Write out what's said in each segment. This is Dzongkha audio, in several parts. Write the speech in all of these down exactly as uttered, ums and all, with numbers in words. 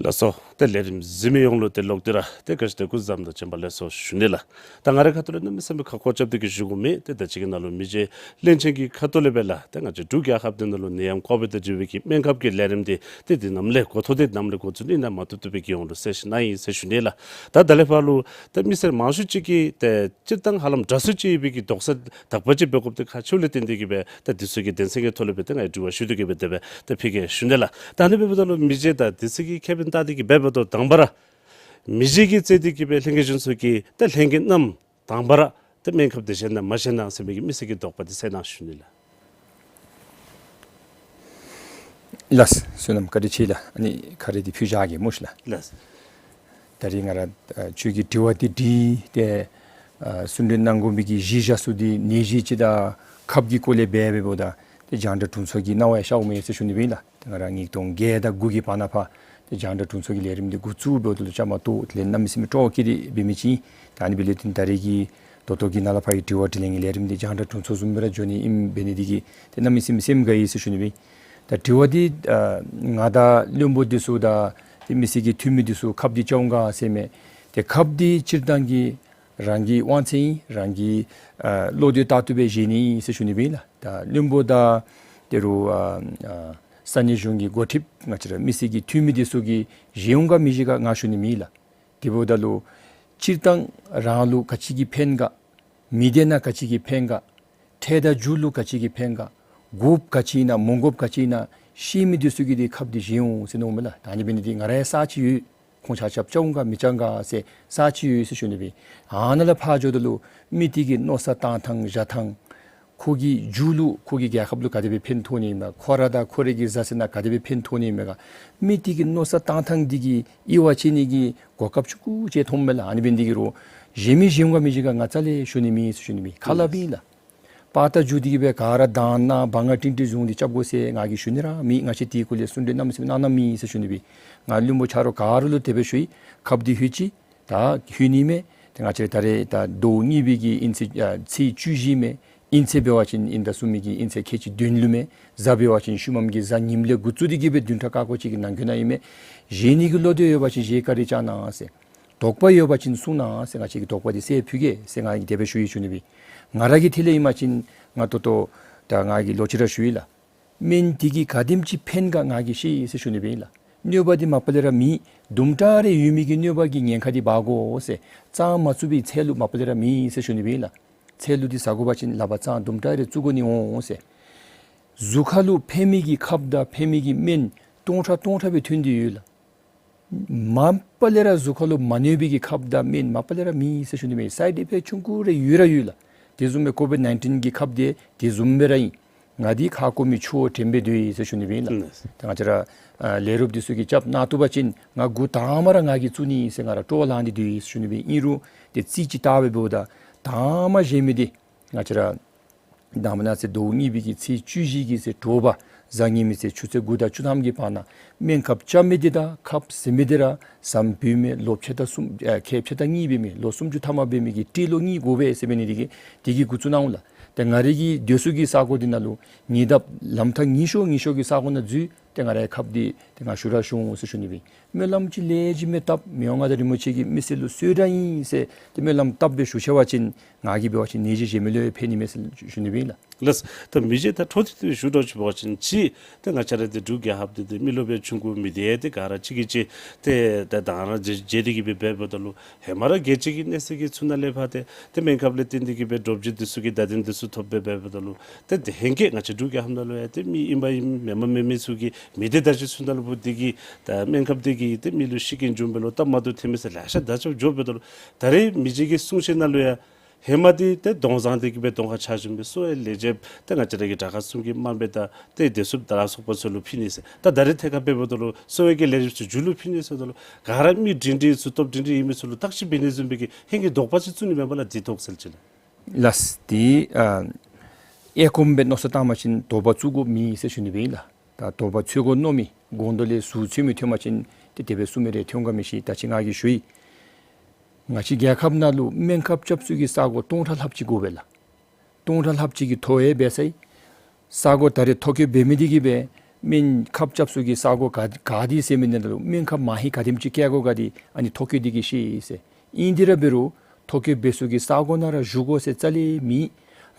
ལགས་སོ། ཏེ་ལས་རིམ་གཟིགས་མི་ཡོངས་ལུ་ཏེ་ལོག་སྟེ་ར་ཏེ་ག་ཅི་ཏེ་སྐུ་གཟུགས་བཟང་དང་བྱོན་པ་ལེགས་སོ་ཞུ་ནི་ལགས། ད་ང་རའི་ཁ་ཐུག་ལས་གནམ་མེད་ས་མེད་ཁ་སྐོང་རྐྱབ་སྟེ་གི་ཞུ་དགོ་མི་ཏེ་ད་ཅི་གི་ནང་ལུ་མི་རྗེ་བློན་ཆེན་གྱི་ཁ་ཐུག་ལས་སྦེ་ལགས་ཏེ་ང་བཅས་འབྲུག་རྒྱལ་ཁབ་འདི་ནང་ལུ་ནད་ཡམས་ཀོ་བིཌ་དང་འབྲེལ་བའི་གི་སྨན་ཁབ་ཀྱི་ལས་རིམ་འདི་ཏེ་འདི་ནམ་ལས་འགོ་ཐོག་སྟེ་ནམ་ལས་འགོ་བཙུགས་ནི་ཨིན་ན་མ་བཏུབ་བཏུབ་སྦེ་གི་ཡོངས་ལུ་གསལ་བཤད་གནང་ཡི་ཟེར་ཞུ་ནི་ལགས། ད་ད་ལས་ཕར་ལུ་ད་མི་སེར་མང་ཤོས་ཅིག་གིས་ཏེ་སྤྱིར་བཏང་ཧ་ལམ་འདྲ་སུ་ཅིག་ཡོད་པའི་གི་དོགས་སེལ་དག་པ་ཅིག་འབད་དགོཔ་འདི་ཁག་ཆེཝ་ལས་བརྟེན་ཏེ་གི་སྦེ་ད་འདི་ཚུ་གི་དོན་ཚན་གྱི་ཐོག་ལས་སྦེ་ཏེ་ང་གིས་དྲི་བ་ཞུ་སྟེ་གི་སྦེ་དེ་སྦེ་ཏེ་ཕུལ་གེ་ཞུ་ནི་ལགས། ད་ཨ་ནི་འབདཝ་ད་ལུ་མི་རྗེ་ད་འདི་ཚུ་གི་ཁེ་ཕན་བལྟ་སྟེ་གི་སྦེ་འབདཝ་ད་དང་པ་ར་མི་རྗེ་གིས་བརྩིས་ཏེ་གི་སྦེ་ལྷན་རྒྱས་གཞུང་ཚོགས་ཀྱི་ད་ལྷན་རྒྱས་རྣམས་དང་པ་ར་ད་སྨན་ཁབ་འདི་བཞེས་ན་མ་བཞེས་ན་ཟེར་མི་གི་མི་སེར་གྱི་དོགས་པ་འདི་སེལ་གནང་ཞུ་ནི་ལགས། ལགས། བསོད་ནམས་བཀའ་དྲིན་ཆེ་ལགས། ཨ་ནི་ཁ་རས་འདི་ཕུལ་བཞག་གེ་སྨོ་ཤིག་ལགས། ལགས། ད་རིས་ང་ར་ཨ་ཁྱོད་ཀྱི་དྲི་བ་འདི་དྲིས་ཏེ་ཨ་གསུང་གྲོས་གནང་དགོ་མི་གི་གཞི་བཞག་ས་འདི་ནད་གཞི་ཅིག་དང་ཁབ་ཀྱི་སྐོར་ལས་འབད་འབདཝ་ད་ཏེ་རྒྱང་བསྒྲགས་དྲུང་འཚོ་གི་གནང་བ་ཡང་ཤོརཝ་མས་ཟེར་ཞུ་ནི་སྦེ་ཨིན་ལགས། ཏེ་ང་ར་ཉིས་སྟོང་བརྒྱད་དང་དགུ་གི་བར་ན་ཕར་ཏེ་རྒྱང་བསྒྲགས་དྲུང་འཚོ་གི་ལས་རིམ་འདི་འགོ་བཙུགས་འབདཝ་ད་ལུ་བཅའ་མར་གཏོགས་དེ་ལས་གནམ་མེད་ས་མེད་སྤྲོ་བ་སྐྱེས་ཏེ་འབད་མི་ཅིག་ཨིན། ད་ཨ་ནི་འབད་ལས་ཏེ་ད་རིས་ཀྱི་ད་ལྟོ་གི་ནཱ་ལས་ཕར་གྱི་དྲི་བ་དྲིས་ལན་གྱི་ལས་རིམ་འདི་རྒྱང་བསྒྲགས་དྲུང་འཚོ་བཟུམ་སྦེ་ར་འགྱོ་ནི་ཨིནམ་འབད་ནི་འདི་གིས་ཏེ་གནམ་མེད་ས་མེད་སེམས་དགའ་ཡི་ཟེར་ཞུ་ནི་སྦེ་ཨིན། ད་དྲི་བ་འདི་ཨ་ང་དང་བློན་པོ་འདི་ཚུ་དང་ཏེ་མི་སེར་གྱི་འཐུས་མི་འདི་ཚུ་ཁབ་འདི་ཅིག་འོང་ག་ཟེར་མས། ཏེ་ཁབ་འདི་སྤྱིར་བཏང་གི་རང་གི་དབང་ཚད་ཨིན། རང་གི་ཨ་བློ་འདོད་ལྟར་དུ་སྦེ་བཞེས་ནི་ཨིན་ཟེར་ཞུ་ནི་སྦེ་ཨིན་ལགས། ད་བློན་པོ་དང་དེ་རུ་ཨ་ཨ་ས་གནས་གཞུང་གི་འགོ་ཁྲིདཔ་ང་བཅས་ར་མི་སེར་གྱི་འཐུས་མི་འདི་ཚུ་གིས་བཞེས་འོང་ག་མི་བཞེས་ག་ང་ཞུ་ནི་མེད་ལགས། དེ་འབདཝ་ད་ལུ་སྤྱིར་བཏང་རང་ལུ་ག་ཅི་གིས་ཕན་ག། མི་སྡེ་ནང་ག་ཅི་གིས་ཕན་ག། འཕྲལ་དང་མཇུག་ལུ་ག་ཅི་གིས་ཕན་ག། དགོཔ་ག་ཅི་ཨིན་ན་མ་དགོཔ་ག་ཅི་ཨིན་ན་ཤེས་མི་འདི་ཚུ་གིས་འདི་ཁབ་འདི་བཞེས་འོང་ཟེར་མནོཝ་མས་ལགས། ད་ཨ་ནི་འབད་ནི་འདི་ང་ར་ཡང་གསརཔ་ཅིག་ཡོད། ཁོང་ཆ་ཁྱབ་ཅིག་འོང་ག་མི་ཅིག་འོང་ག་ཟེར་གསརཔ་ཅིག་ཡོད་ཟེར་ཞུ་ནི་སྦེ་ཨིན། ཨ་ནཱ་ལས་ཕར་འགྱོཝ་ད་ལུ་མི་འདི་གི་མནོ་བསམ་བཏང་ཐངས་བཞག་ཐངས་ཁོ་གི་མཇུག་ལུ་ཁོ་གི་རྒྱལ་ཁབ་ལུ་ག་དེ་སྦེ་ཕན་ཐོགས་ནི་ཨིན་མས། ཁོ་ར་དང་ཁོ་རའི་གི་བཟའ་ཚང་ནང་ག་དེ་སྦེ་ཕན་ཐོགས་ནི་ཨིན་མས་ག། མི་འདི་གི་མནོ་བསམ་བཏང་ཐངས་འདི་གིས་དབྱེ་བ་ཕྱེ་ནི་གི་གོ་སྐབས་ཆུང་ཀུ་ཅིག་མཐོངམ་མས་ལགས། ཨ་ནི་འབད་ནི་འདི་གིས་རུང་བཞེས་མི་བཞེས་འོང་ག་མི་བཞེས་ག་ང་རྩ་ལས་ཞུ་ནི་མེད་ཟེར་ཞུ་ནི་སྦེ་ཨིན། ཁ་སླབ་ཨིན་ལགས། པར་བཏབ་བཙུགས་ཏེ་གི་སྦེ་ག་ར་དང་ན་འབག་ང་ཏིང་ཏིང་བཟུང་སྟེ་རྐྱབ་དགོ་ཟེར་ང་གིས་ཞུ་ནི་ར་མེད། ང་བཅས་འདི་སྐོར་ལས་གསུང་གྲོས་གནམ་མེད་ས་མེད་གནང་གནངམ་མེད་ཟེར་ཞུ་ནི་སྦེ་ཨིན། ང་བློན་པོ་ཆ་རོགས་ག་ར་ལུ་དེ་སྦེ་ཞུ་ཡི། ཁབ་འདི་ལྷོད་ཅི། ད་ལྷོད་ནི་མས། ཏེ་ང་བཅས་ར་ད་རེས་ད་ཟླཝ་གཉིས་པའི་གི་དབྱིན་ཚེས་ཨ་ཚེས་བཅུ་བཞི་མས། དབྱིན་ཚེས་འབད་བ་ཅིན་དབྱིན་ཟླ་གསུམ་པའི་གི་དབྱིན་ཚེས་ཁལ་གཅིག་བདུན་ལུ་མས། གཟའ་འབད་བ་ཅིན་ཤུལ་མམ་གྱི་གཟའ་ཉིམ་ལས་འགོ་བཙུགས་ཏེ་གི་སྦེ་བདུན་ཕྲག་ཀ་ཀོ་ཅིག་གི་ནང་འཁོད་ནང་ཨིན་མས། བཞེས་ནི་གི་བློ་འདོད་ཡོད་པ་ཅིན་བཞེས་བཀའ་དྲིན་བསྐྱང་གནང་ཟེར། དོགས་པ་ཡོད་པ་ཅིན་གསུང་གནང་ཟེར། ང་བཅས་ཀྱིས་དོགས་པ་འདི་སེལ་ཕུལ་གེ་ཟེར་ང་གིས་དེ་སྦེ་ཞུ་ཡི་ཞུ་ནི་སྦེ་ཨིན། ང་ར་གི་ཐད་ལས་ཨིན་པ་ཅིན་ང་ད་ལྟོ་ད་ང་གིས་ལོག་ཅི་ར་ཞུ་ཡི་ལགས། སྨན་འདི་གིས་ག་དེམ་ཅིག་ཕན་ག་ང་གིས་ཤེས་ཡི་ཟེར་ཞུ་ནི་སྦེ་ཨིན་ལགས། གནོད་པ་འདི་མ་པ་ལས་ར་མེད། དུམ་གྲ་རེ་ཡོད་མི་གི་གནོད་པ་གི་ཉེན་ཁ་འདི་འབག་དགོ་ཟེར། གཙང་མ་བཙུགས་པའི་ཚད་ལུ་མ་པ་ལས་ར་མེད་ཟེར་ཞུ་ནི་སྦེ་ཨིན་ལགས། ཚད་ལུ་འདི་ཟ་དགོ་པ་ཅིན་ལག་པ་གཙང་དུམ་གྲ་རེ་བཙུགས་དགོ་ནི་འོང་ཟེར། གཟུགས་ཁ་ལུ་ཕན་མི་གི་ཁབ་དང་ཕན་མི་གི་སྨན་སྟོང་ཕྲག་སྟོང་ཕྲག་སྦེ་ཐོན་ཏེ་ཡོད་ལགས། མ་པ་ལས་ར་གཟུགས་ཁ་ལུ་མ་གནོད་པའི་གི་ཁབ་དང་སྨན་མ་པ་ལས་ར་མེད་ཟེར་ཞུ་ནི་མས། སའིཌ་ཨི་ཕེཀཊ་ཆུང་ཀུ་རེ་ཡོད་ར་ཡོད་ལགས། དེ་བཟུམ་སྦེ་ཀོ་བིཌ་ནའིན་ཊིན་གྱི་ཁབ་འདི་དེ་བཟུམ་སྦེ་ར་ཨིན། ང་འདི་ཁ་སྐོང་མི་ཆུ་བོ་དྲན་སྦེ་སྡོད་ཡི་ཟེར་ཞུ་ནི་སྦེ་ཨིན་ལགས། ཨིན། ད་ང་བཅས་ར་ཨ་ལས་རོགསཔ་འདི་ཚུ་གིས་རྐྱབ་གནང་བཏུབ་པ་ཅིན་ང་འགོ་དང་པ་ར་ང་གིས་བཙུགས་ནི་ཟེར་ང་ར་སྤྲོ་བ་ལང་སྟེ་སྡོད་ཡི་ཟེར་ཞུ་ནི་སྦེ་ཨིན། ཨིན་རུང་ཏེ་རྩིས་ཅིག་བལྟ་སྦེ་འབདཝ་ད་དང་པ་བཞེས་མི་འདི་ང་བཅས་ར་དང་པ་ནང་ཚེས་ཟླཝ་གཉིས་པའི་གི་ཚེས་བཅུ་བཞི་གི་ཚེ་དྲོ་པ་གཟའ་ཉི་མའི་ཚེ་ཆུ་ཚོད་དགུ་དང་བཅུ་ཐམ་གྱི་བར་ན་སྨན་ཁབ་རྐྱབ་མི་འདི་དང་ཁབ་བཟི་མི་འདི་ར་ཟམ་བུད་མེད་ལོ་ཕྱེད་དང་གསུམ་ཨ་ཁལ་ཕྱེད་དང་གཉིས་འབད་མི་ལོ་སུམ་ཅུ་ཐམ་པ་འབད་མི་གི་སྤྲེལ་ལོ་གཉིས་དགོ་པས་ཟེར་འབད་ནི་འདི་གིས་འདི་གིས་འགོ་བཙུགས་གནང་འོང་ལགས། ཏེ་ང་རའི་གི་སྡོད་ས་གི་ས་གོ་འདི་ནང་ལུ་ཉེ་འདབས་ལམ་ཐག་ཉེ་ཤོས་ཉེ་ཤོས་ཀྱི་ས་གོ་ནང་འཛུལ་ཏེ་ང་རའི་ཁབ་འདི་ཏེ་ང་ཞུ་ར་ཞུ་འོང་ཟེར་ཞུ་ནི་སྦེ་ཨིན། སྨོན་ལམ་ཅིག་ལེགས་ཤོམ་སྦེ་བཏབ་མི་དབང་མངའ་བདག་རིན་པོ་ཆེ་གིས་མི་སེར་ལུ་གསོལ་རས་ཨིན་ཟེར་ཏེ་སྨོན་ལམ་བཏབ་སྦེ་ཞུ་ཚར་བ་ཅིན་ང་གིས་འབད་བ་ཅིན་ནད་གཞི་གཞན་མི་ལུ་ཡང་ཕན་ནི་མས་ཟེར་ཞུ་ནི་སྦེ་ཨིན་ལགས། ལགས། ད་མི་རྗེ་ད་འཕྲོ་མཐུད་དེ་ཞུ་དོ་ཅིག་འབད་བ་ཅིན་ཅིག་ཏེ་ང་བཅས་ར་འདི་འབྲུག་རྒྱལ་ཁབ་འདི་ཏེ་མི་རློབས་པའི་ཆུང་ཀུ་མི་སྡེ་ཏེ་ག་ར་གཅིག་གིས་གཅིག་ཏེ་ད་དང་ར་མཇལ་མཇལ་ཏེ་གི་སྦེ་འབདཝ་ད་ལུ་ཧེ་མ་ར་རྒྱལ་སྤྱི་གི་གནས་ཚད་ཀྱི་ཚུ་ནང་ལས་ཕར་ཏེ་ཏེ་སྨན་ཁབ་ལས་བརྟེན་ཏེ་གི་སྦེ་འདྲོག་བྱེལ་འདི་ཚུ་གི་བརྡ་དོན་འདི་ཚུ་ཐོབ་སྦེ་འབདཝ་ད་ལུ་ཏེ་དེ་ཧེང་སྐལ་ང་བཅས་འབྲུག་རྒྱལ་ཁབ་ནང་ལུ་ཡང་ཏེ་མི་ཨིན་པ་ཨིན་མེན་པ་མེན་མི་ཚུ་གིས་མི་སྡེ་དང་ཅིག་ཚུ་ནང་ལུ་འབད་དེ་གི་ད་སྨན་ཁབ་འདི་གིས་ཏེ་མི་ལུ་ཤི་རྐྱེན་བྱུང་སྦེ་ལོག་སྟབས་མ་བདེཝ་ཐོན་མི་ཚུ་ལེ་ཤ་དར་ཁྱབ་འགྱོ་འབདཝ་ད་ལུ་ད་རེས་མི་རྗེ་གི་གསུང་བཤད་ནང་ལུ་ཡང་ཧེ་མ་འདི་ཏེ་གདོང་བཟང་སྟེ་གི་སྦེ་གདོང་ཁར་ཆགས་བཞིན་པའི་གསོ་བའི་ལས་བྱེདཔ་ཏེ་ང་བཅས་ར་གི་དྲག་ཁག་གསུམ་གྱི་དམག་དཔོན་དང་ཏེ་བདེ་སྲུངཔ་དང་ལ་སོགས་པ་ཚུ་ལུ་ཕུལ་ནི་ཟེར། ད་ད་རེས་ཐད་ཁར་འབདཝ་ད་ལུ་གསོ་བའི་གི་ལས་རིམ་ཚུ་མཇུག་ལུ་ཕུལ་ནི་ཟེརཝ་ད་ལུ་ག་ར་མི་འདྲིས་འདྲིས་ཚུ་སྟོབས་འདྲིས་འདྲིས་ཨིན་མི་ཚུ་ལུ་བརྟག་ཞིབ་འབད་ནི་བཟུམ་སྦེ་གི་ཧེང་སྐལ་དོགས་པ་ཅིག་བཙུགས་ནི་མས་པ་ལགས། འདི་དོགས་སེལ་ཅིག་ལགས། ལགས། འདི་ཨ་ཨེ་གོམས་སྦེ་མནོ་བསམ་བཏང་བ་ཅིན་དོགས་པ་བཙུགས་དགོཔ་མེད་ཟེར་ཞུ་ནི་སྦེ་ཨིན་ལགས། ད་དོགས་པ་འཚོལ་དགོ་མནོ་མི་སྒོང་རྡོག་ལས་ཟུར་འཚོལ་མི་ཐོན་པ་ཅིན་ཏེ་དེ་སྦེ་གསུང་མི་རེ་ཐོན་ག་མི་ཤེས། ད་ཅི་ང་གིས་ཞུ་ཡི། ང་བཅས་རྒྱལ་ཁབ་ནང་ལུ་སྨན་ཁབ་རྐྱབ་ས་གི་ས་གོ་སྟོང་ཕྲག་ལྷགཔ་ཅིག་དགོ་པས་ལགས། སྟོང་ཕྲག་ལྷགཔ་ཅིག་གི་ཐོ་ཡང་འབད་ཚར་ཡི། ས་གོ་ད་རེས་ཐོ་བཀོད་འབད་མི་འདི་གིས་སྦེ་ སྨན་ཁབ་རྐྱབ་ས་གི་ས་གོ་ག་ག་དེ་ཟེར་མི་ནང་ལུ་སྨན་ཁབ་མ་ཧེ་ག་དེམ་ཅིག་བཀལ་དགོ་ག་དེ་ཨ་ནི་ཐོ་བཀོད་འདི་གིས་ཤེས་ཟེར། ཨིན་དེ་ར་འབད་རུང་ཐོ་བཀོད་འབད་ས་གི་ས་གོ་ནང་ར་བཞུགས་དགོ་ཟེར་རྩ་ལས་མེད།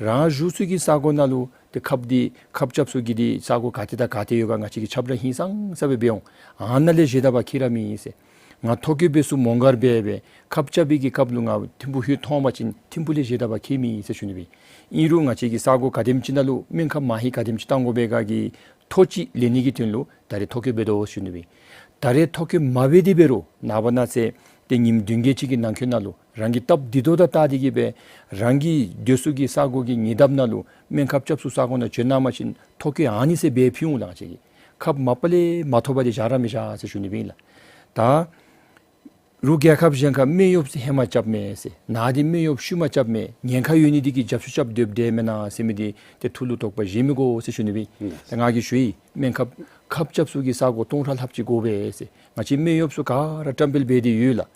རང་བཞུགས་ས་གི་ས་གོ་ནང་ལུ་ཏེ་ཁབ་འདི་ཁབ་རྐྱབ་ས་གི་འདི་ས་གོ་ག་ཏེ་དང་ག་ཏེ་ཡོད་ག་ང་བཅས་ཀྱིས་ཁྱབ་བསྒྲགས་ཧིང་སངས་ས་སྦེ་འབད་འོང་། ཨ་ནཱ་ལས་བཞེས་ད་པ་ཁྱད་ར་མེད་ཟེར། ང་ཐོ་བཀོད་འབད་ས་མོང་སྒར་སྦེ་སྦེ་ཁབ་རྐྱབ་པའི་གི་སྐབས་ལུ་ང་ཐིམ་ཕུ་ལྷོད་མཐོང་པ་ཅིན་ཐིམ་ཕུ་ལས་བཞེས་ད་པ་ཁྱད་མེད་ཟེར་ཞུ་ནི་སྦེ། ཨིན་རུང་ང་བཅས་ཀྱིས་ས་གོ་ག་དེམ་ཅིག་ནང་ལུ་སྨན་ཁབ་མ་ཧེ་ག་དེམ་ཅིག་བཏང་དགོ་པས་ག་གི་ཐོ་ཅིག་ལེན་ནི་གི་དོན་ལུ་ད་རེས་ཐོ་བཀོད་འབད་དོ་ཞུ་ནི་སྦེ། ད་རེས་ཐོ་བཀོད་མ་འབད་དེ་འབད་རུང་ནངས་པ་གནངས་ཚེ་ཏེ་ཉིནམ་བདུན་བརྒྱད་ཅིག་གི་ནང་འཁོད་ནང་ལུ་རང་གི་སྟབས་བདེ་ཏོག་ཏོ་བལྟ་སྟེ་གི་སྦེ་རང་གི་སྡོད་ས་གི་ས་གོ་གི་ཉེ་འདབས་ནང་ལུ་སྨན་ཁབ་རྐྱབ་ས་ས་གོ་ནང་བྱོན་གནང་པ་ཅིན་ཐོ་བཀོད་ཨ་ནི་ཟེར་འབད་ཕུལ་འོང་ལགས། ང་བཅས་ཀྱིས་ཁབ་མ་པ་ལས་མ་ཐོབ་པ་དེ་བཞག་ར་མི་བཞག་ཟེར་ཞུ་ནི་སྦེ་ཨིན་ལགས། ད་རུང་རྒྱལ་ཁབ་གཞན་ཁར་སྨན་གཡོགཔ་ཚུ་ཧེ་མ་རྐྱབ་མས་ཟེར། ནཱ་འདི་སྨན་གཡོགཔ་ཤུལ་མ་རྐྱབ་མས། ཉེན་ཁ་ཡོད་ནི་འདི་གིས་རྒྱབ་བཤུད་རྐྱབ་སྡོདཔ་འདྲས་མེན་ན་ཟེར་མི་འདི་ཏེ་ཐུགས་ལུ་དོགས་པ་བཞེས་མི་དགོ་ཟེར་ཞུ་ནི་སྦེ། ཨིན། ད་ང་གིས་ཞུ་ཡི་སྨན་ཁབ་ཁབ་རྐྱབ་ས་གི་ས་གོ་སྟོང་ཕྲག་ལྷགཔ་ཅིག་དགོ་པས་ཟེར། ང་བཅས་སྨན་གཡོགཔ་ཚུ་ག་ར་བཀྲམ་སྤེལ་འབད་དེ་ཡོད་ལགས།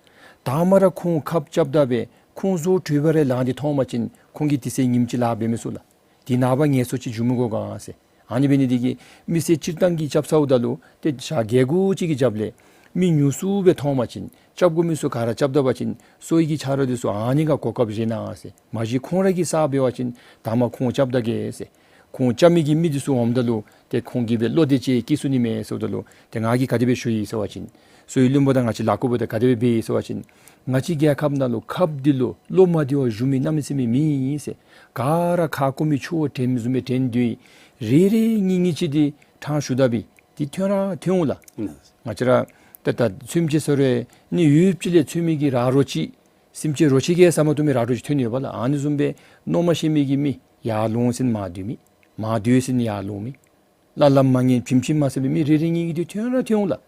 ད་མ་ར་ཁོང་ཁབ་རྐྱབ་ད་སྦེ་ཁོང་བཟོ་གྲོས་པ་རེ་ལངས་ཏེ་མཐོང་པ་ཅིན་ཁོང་གིས་དེ་ཚེ་ཉིནམ་གཅིག་ལཱ་འབད་མི་ཚུགས་ལགས། དེ་ནངས་པ་ངལ་འཚོ་ཅིག་འགྱོ་མི་དགོ་ག་ཟེར། ཨ་ནི་འབད་ནི་འདི་གིས་མི་སེར་སྤྱིར་བཏང་གིས་རྐྱབ་ཚརཝ་ད་ལུ་ཏེ་ཞག་བརྒྱད་དགུ་ཅིག་གི་རྒྱབ་ལས་མི་ཉུང་སུ་སྦེ་མཐོང་པ་ཅིན་རྐྱབ་དགོ་མི་ཚུ་ག་ར་རྐྱབ་ད་པ་ཅིན་སོ་ཡི་གི་ཆ་རོགས་འདི་ཚུ་ཨ་ནི་ཁར་གོ་སྐབས་བཞེས་གནང་ཟེར། མ་གཞི་ཁོང་ར་གི་ས་འབད་བ་ཅིན་ད་མ་ཁོང་རྐྱབ་ད་གེ་ཟེར། ཁོང་རྐྱབ་མི་གི་མི་འདི་ཚུ་འོངམ་ད་ལུ་ཏེ་ཁོང་གིས་སྦེ་བློ་བདེ་ཅིག་སྐྱེ་ཚུགས་ནི་མས་ཟེརཝ་ད་ལུ་ཏེ་ང་གིས་ག་དེ་སྦེ་ཞུ་ཡི་ཟེར་བ་ཅིན་སོ་ཡི་བློན་པོ་དང་ང་བཅས་ལཱ་འགོ་པ་དང་ག་དེ་སྦེ་འབད་ཡི་ཟེར་བ་ཅིན་ང་བཅས་རྒྱལ་ཁབ་ནང་ལུ་ཁབ་འདི་ལུ་བློ་མ་བདེ་བར་བཞུགས་མི་གནམ་མེད་ས་མེད་མེད་ཟེར། ག་ར་ཁ་སྐོམ་མི་ཆུ་བོ་དྲནམ་བཟུམ་སྦེ་དྲན་སྡོད་ཡི། རེ་རེ་གཉིས་གཉིས་ཅིག་འདི་ཕྲང་ཞུ་ད་པའི་འདི་ཐོན་ར་ཐོན་འོང་ལགས། ཨིན། ང་བཅས་ར་ད་ད་ཚུན་ཚོད་ཟེར་རུང་ནི་ཡུདཔ་ཅིག་ལས་ཚུན་མི་གི་ར་རོ་ཅིག་སེམས་ཅན་རོ་ཁྱི་གིས་ཟ་མ་བཏུབ་མི་ར་རོ་ཅིག་ཐོན་ཡོདཔ་ལགས། ཨ་ནི་བཟུམ་སྦེ་མནོ་མ་ཤེས་མི་གི་མི་ཡར་ལོང་ཟེར་ན་མར་སྡོད་མི། མར་སྡོད་ཟེར་ན་ཡར་ལོང་མི། ལ་ལམ་མ་ངན་བྱིམ་བྱིམ་མ་ཟེར་བའི་མི་རེ་རེ་གཉིས་གཉིས་འདི་ཐོན་ར་ཐོན་འོང་ལགས།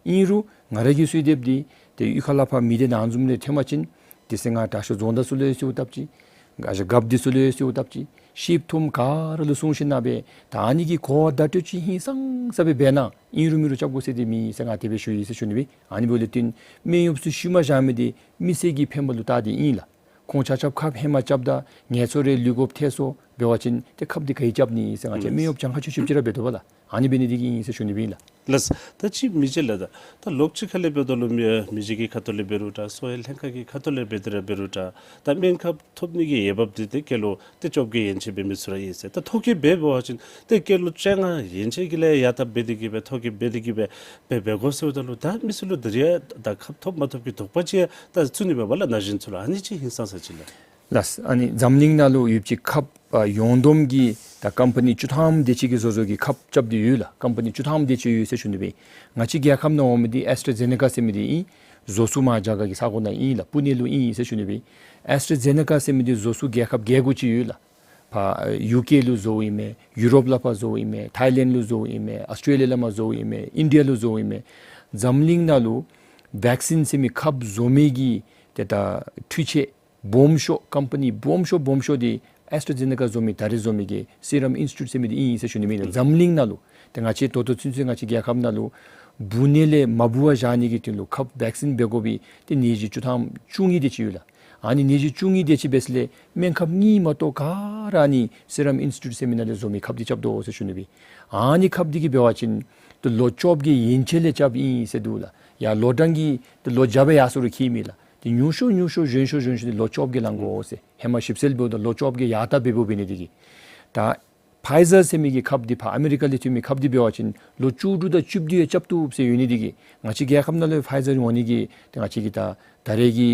ཨིན་རུང་ང་ར་གིས་གསོལ་འདེབས་འདི་ཏེ་གཡུས་ཁ་ལས་ཕར་མི་སྡེ་ནང་བཟུམ་ལས་ཐོན་པ་ཅིན་དེ་ཚེ་ང་དྲག་ཤོས་རྫོང་བདག་ཚུ་ལུ་ཡང་གསོལཝ་བཏབ་ཅི། ང་བཅས་རྒཔོ་འདི་ཚུ་ལུ་ཡང་གསོལཝ་བཏབ་ཅི། ཤེསཔ་མཐོངམ་ག་ར་ལུ་གསུངས་ཞིནམ་ལས་ད་ཨ་ནི་གི་གོ་བརྡ་སྤྲོད་ཅིག་ཧིང་སངས་ས་སྦེ་འབད་གནང་། ཨིན་རུང་མེན་རུང་རྐྱབ་དགོ་ཟེར་འདི་མེད་ཟེར་ང་དེ་སྦེ་ཞུ་ཡི་ཟེར་ཞུ་ནི་སྦེ། ཨ་ནི་འབདཝ་ལས་བརྟེན་སྨན་གཡོགཔ་ཚུ་ཤུལ་མ་བཞག་མི་འདི་མི་སེར་གྱི་ཕན་པ་ལུ་བལྟ་སྟེ་ཨིན་ལགས། ཁོང་ཆ་ཁྱབ་ཁབ་ཧེ་མ་རྐྱབ་ད་ངལ་འཚོ་རེ་ལུས་དགོཔ་ཐལ་སོང་འབད་བ་ཅིན་ཏེ་ཁབ་འདི་ག་གིས་རྐྱབ་ནི་ཟེར་ང་བཅས་སྨན་གཡོགཔ་གྱངས་ཁ་ཆོད་ཆོདཔ་ཅིག་ར་འབད་དོ་བ་ལགས། ཨ་ནི་འབད་ནི་འདི་གིས་ཨིན་ཟེར་ཞུ་ནི་སྦེ་ཨིན་ལགས། ལགས། ད་ཅི་མི་རྗེ་ལགས། ད་ད་ལོགས་ཅིག་ཁ་ལས་འབདཝ་ད་ལུ་མི་མི་རྗེ་གི་ཁ་ཐུག་ལས་འབད་རུང་འདྲ་གསོ་བའི་ལྷན་ཁག་གི་ཁ་ཐུག་ལས་འབད་དེ་ར་འབད་རུང་འདྲ་ད་སྨན་ཁབ་ཐོབ་ནི་གི་འོས་འབབ་འདི་ཏེ་སྐྱེས་ལོ་ཏེ་བཅོ་བརྒྱད་ཡན་ཆད་འབད་མི་ཚུ་ར་ཨིན་ཟེར། ད་ཐོ་བཀོད་འབད་འབད་བ་ཅིན་ཏེ་སྐྱེས་ལོ་བཅོ་ལྔ་ཡན་ཆད་ཀྱི་ལས་ཡར་ད་འབད་དེ་གི་སྦེ་ཐོ་བཀོད་འབད་དེ་གི་སྦེ་འབད་འབད་དགོ་ཟེརཝ་ད་ལུ་ད་མི་ཚུ་ལུ་འདི་ར་ད་ཁབ་ཐོབ་མ་ཐོབ་ཀྱི་དོགས་པ་ཅིག་ད་ཚུད་ནི་འབདཝ་ལས་ན་གཞོན་ཚུ་ལུ་ཨ་ནི་ཅིག་ཧིང་སངས་ས་ཅིག་ལགས། ལགས། ཨ་ནི་འཛམ་གླིང་ནང་ལུ་ཡོད་པའི་ཁབ་ཨ་ཡོངས་བསྡོམས་ཀྱི་ད་ཀམ་པ་ནི་བཅུ་ཐམ་དེ་ཅིག་གིས་བཟོ་བཟོཝ་གི་ཁབ་རྐྱབ་སྟེ་ཡོད་ལགས། ཀམ་པ་ནི་བཅུ་ཐམ་དེ་ཅིག་ཡོད་ཟེར་ཞུ་ནི་སྦེ། ང་བཅས་རྒྱལ་ཁབ་ནང་འོང་མི་འདི་ཨེསི་ཊ་ཛེ་ནེ་ཀ་ཟེར་མི་འདི་ཨིན། བཟོ་ས་མར་རྒྱ་གར་གྱི་ས་གོ་ནང་ཨིན་ལགས། པུ་ནེ་ལུ་ཨིན་ཟེར་ཞུ་ནི་སྦེ། ཨེསི་ཊ་ཛེ་ནེ་ཀ་ཟེར་མི་འདི་བཟོ་ས་རྒྱལ་ཁབ་བརྒྱད་དགུ་ཅིག་ཡོད་ལགས། ཕར་ཡུ་ཀེ་ལུ་བཟོཝ་ཨིན་མས། ཡུ་རོབ་ལས་ཕར་བཟོཝ་ཨིན་མས། ཐའི་ལེནཌ་ལུ་བཟོཝ་ཨིན་མས། ཨཱོས་ཊེ་ལི་ཡ་ལས་མར་བཟོཝ་ཨིན་མས། ཨིན་ཌི་ཡ་ལུ་བཟོཝ་ཨིན་མས། འཛམ་གླིང་ནང་ལུ་བེག་སིན་ཟེར་མི་ཁབ་བཟོ་མི་གི་ཏེ་ད་འཕྲུལ་ཆས་སྦོམ་ཤོས་ཀམ་པ་ནི་སྦོམ་ཤོས་སྦོམ་ཤོས་འདི་ཨེསི་ཊ་ཛེ་ནེ་ཀ་བཟོ་མི་ད་རེས་བཟོ་མི་གི་སི་རམ་ཨིན་སི་ཊི་ཊུཊ་ཟེར་མི་འདི་ཨིན་ཟེར་ཞུ་ནི་སྦེ་ཨིན་ལགས། འཛམ་གླིང་ནང་ལུ་ཏེ་ང་བཅས་ད་ལྟོ་ཚུན་ཚོད་ང་བཅས་རྒྱལ་ཁབ་ནང་ལུ་འབུ་ནད་ལས་མ་འབུ་བར་བཞག་ནི་གི་དོན་ལུ་ཁབ་བེག་སིན་འབད་དགོ་པའི་ཏེ་ནད་གཞི་བཅུ་ཐམ་བཅུ་གཉིས་དེ་ཅིག་ཡོད་ལགས། ཨ་ནི་ནད་གཞི་བཅུ་གཉིས་དེ་ཅིག་འབད་ས་ལས་སྨན་ཁབ་གཉིས་མ་གཏོགས་ག་ར་ཨ་ནི་སི་རམ་ཨིན་སི་ཊི་ཊུཊ་ཟེར་མི་ནང་ལས་བཟོ་མི་ཁབ་འདི་རྐྱབ་དོ་ཟེར་ཞུ་ནི་སྦེ། ཨ་ནི་ཁབ་འདི་གིས་འབད་བ་ཅིན་ཏེ་ལོ་བཅོ་བརྒྱད་ཡན་ཆད་ལས་རྐྱབ་ཨིན་ཟེར་འདུག་ལགས། ཡར་ལོ་གྲངས་ཀྱི་ཏེ་ལོ་བརྒྱ་སྦེ་ཡར་སོང་རུང་ཁྱད་མེད་ལགས། ཏེ་ཉུང་ཤོས་ཉུང་ཤོས་གཞོན་ཤོས་གཞོན་ཤོས་འདི་ལོ་བཅོ་བརྒྱད་ལང་དགོ་ཟེར། ཧེ་མ་ཞིབ་འཚོལ་འབདཝ་ད་ལོ་བཅོ་བརྒྱད་ཡར་ད་འབདཝ་འབད་ནི་འདི་གིས། ད་ཕའི་ཛར་ཟེར་མི་གི་ཁབ་འདི་ཕར་ཨ་མི་རི་ཀ་ལས་ཐོན་མི་ཁབ་འདི་འབད་བ་ཅིན་ལོ་བཅུ་དྲུག་དང་བཅུ་བདུན་ཡང་རྐྱབ་བཏུབ་ཟེར་ཡོད་ནི་འདི་གིས་ང་བཅས་རྒྱལ་ཁབ་ནང་ལུ་ཕའི་ཛར་འོང་ནི་གི་ཏེ་ང་བཅས་ཀྱི་ད་ད་རེས་ཀྱི་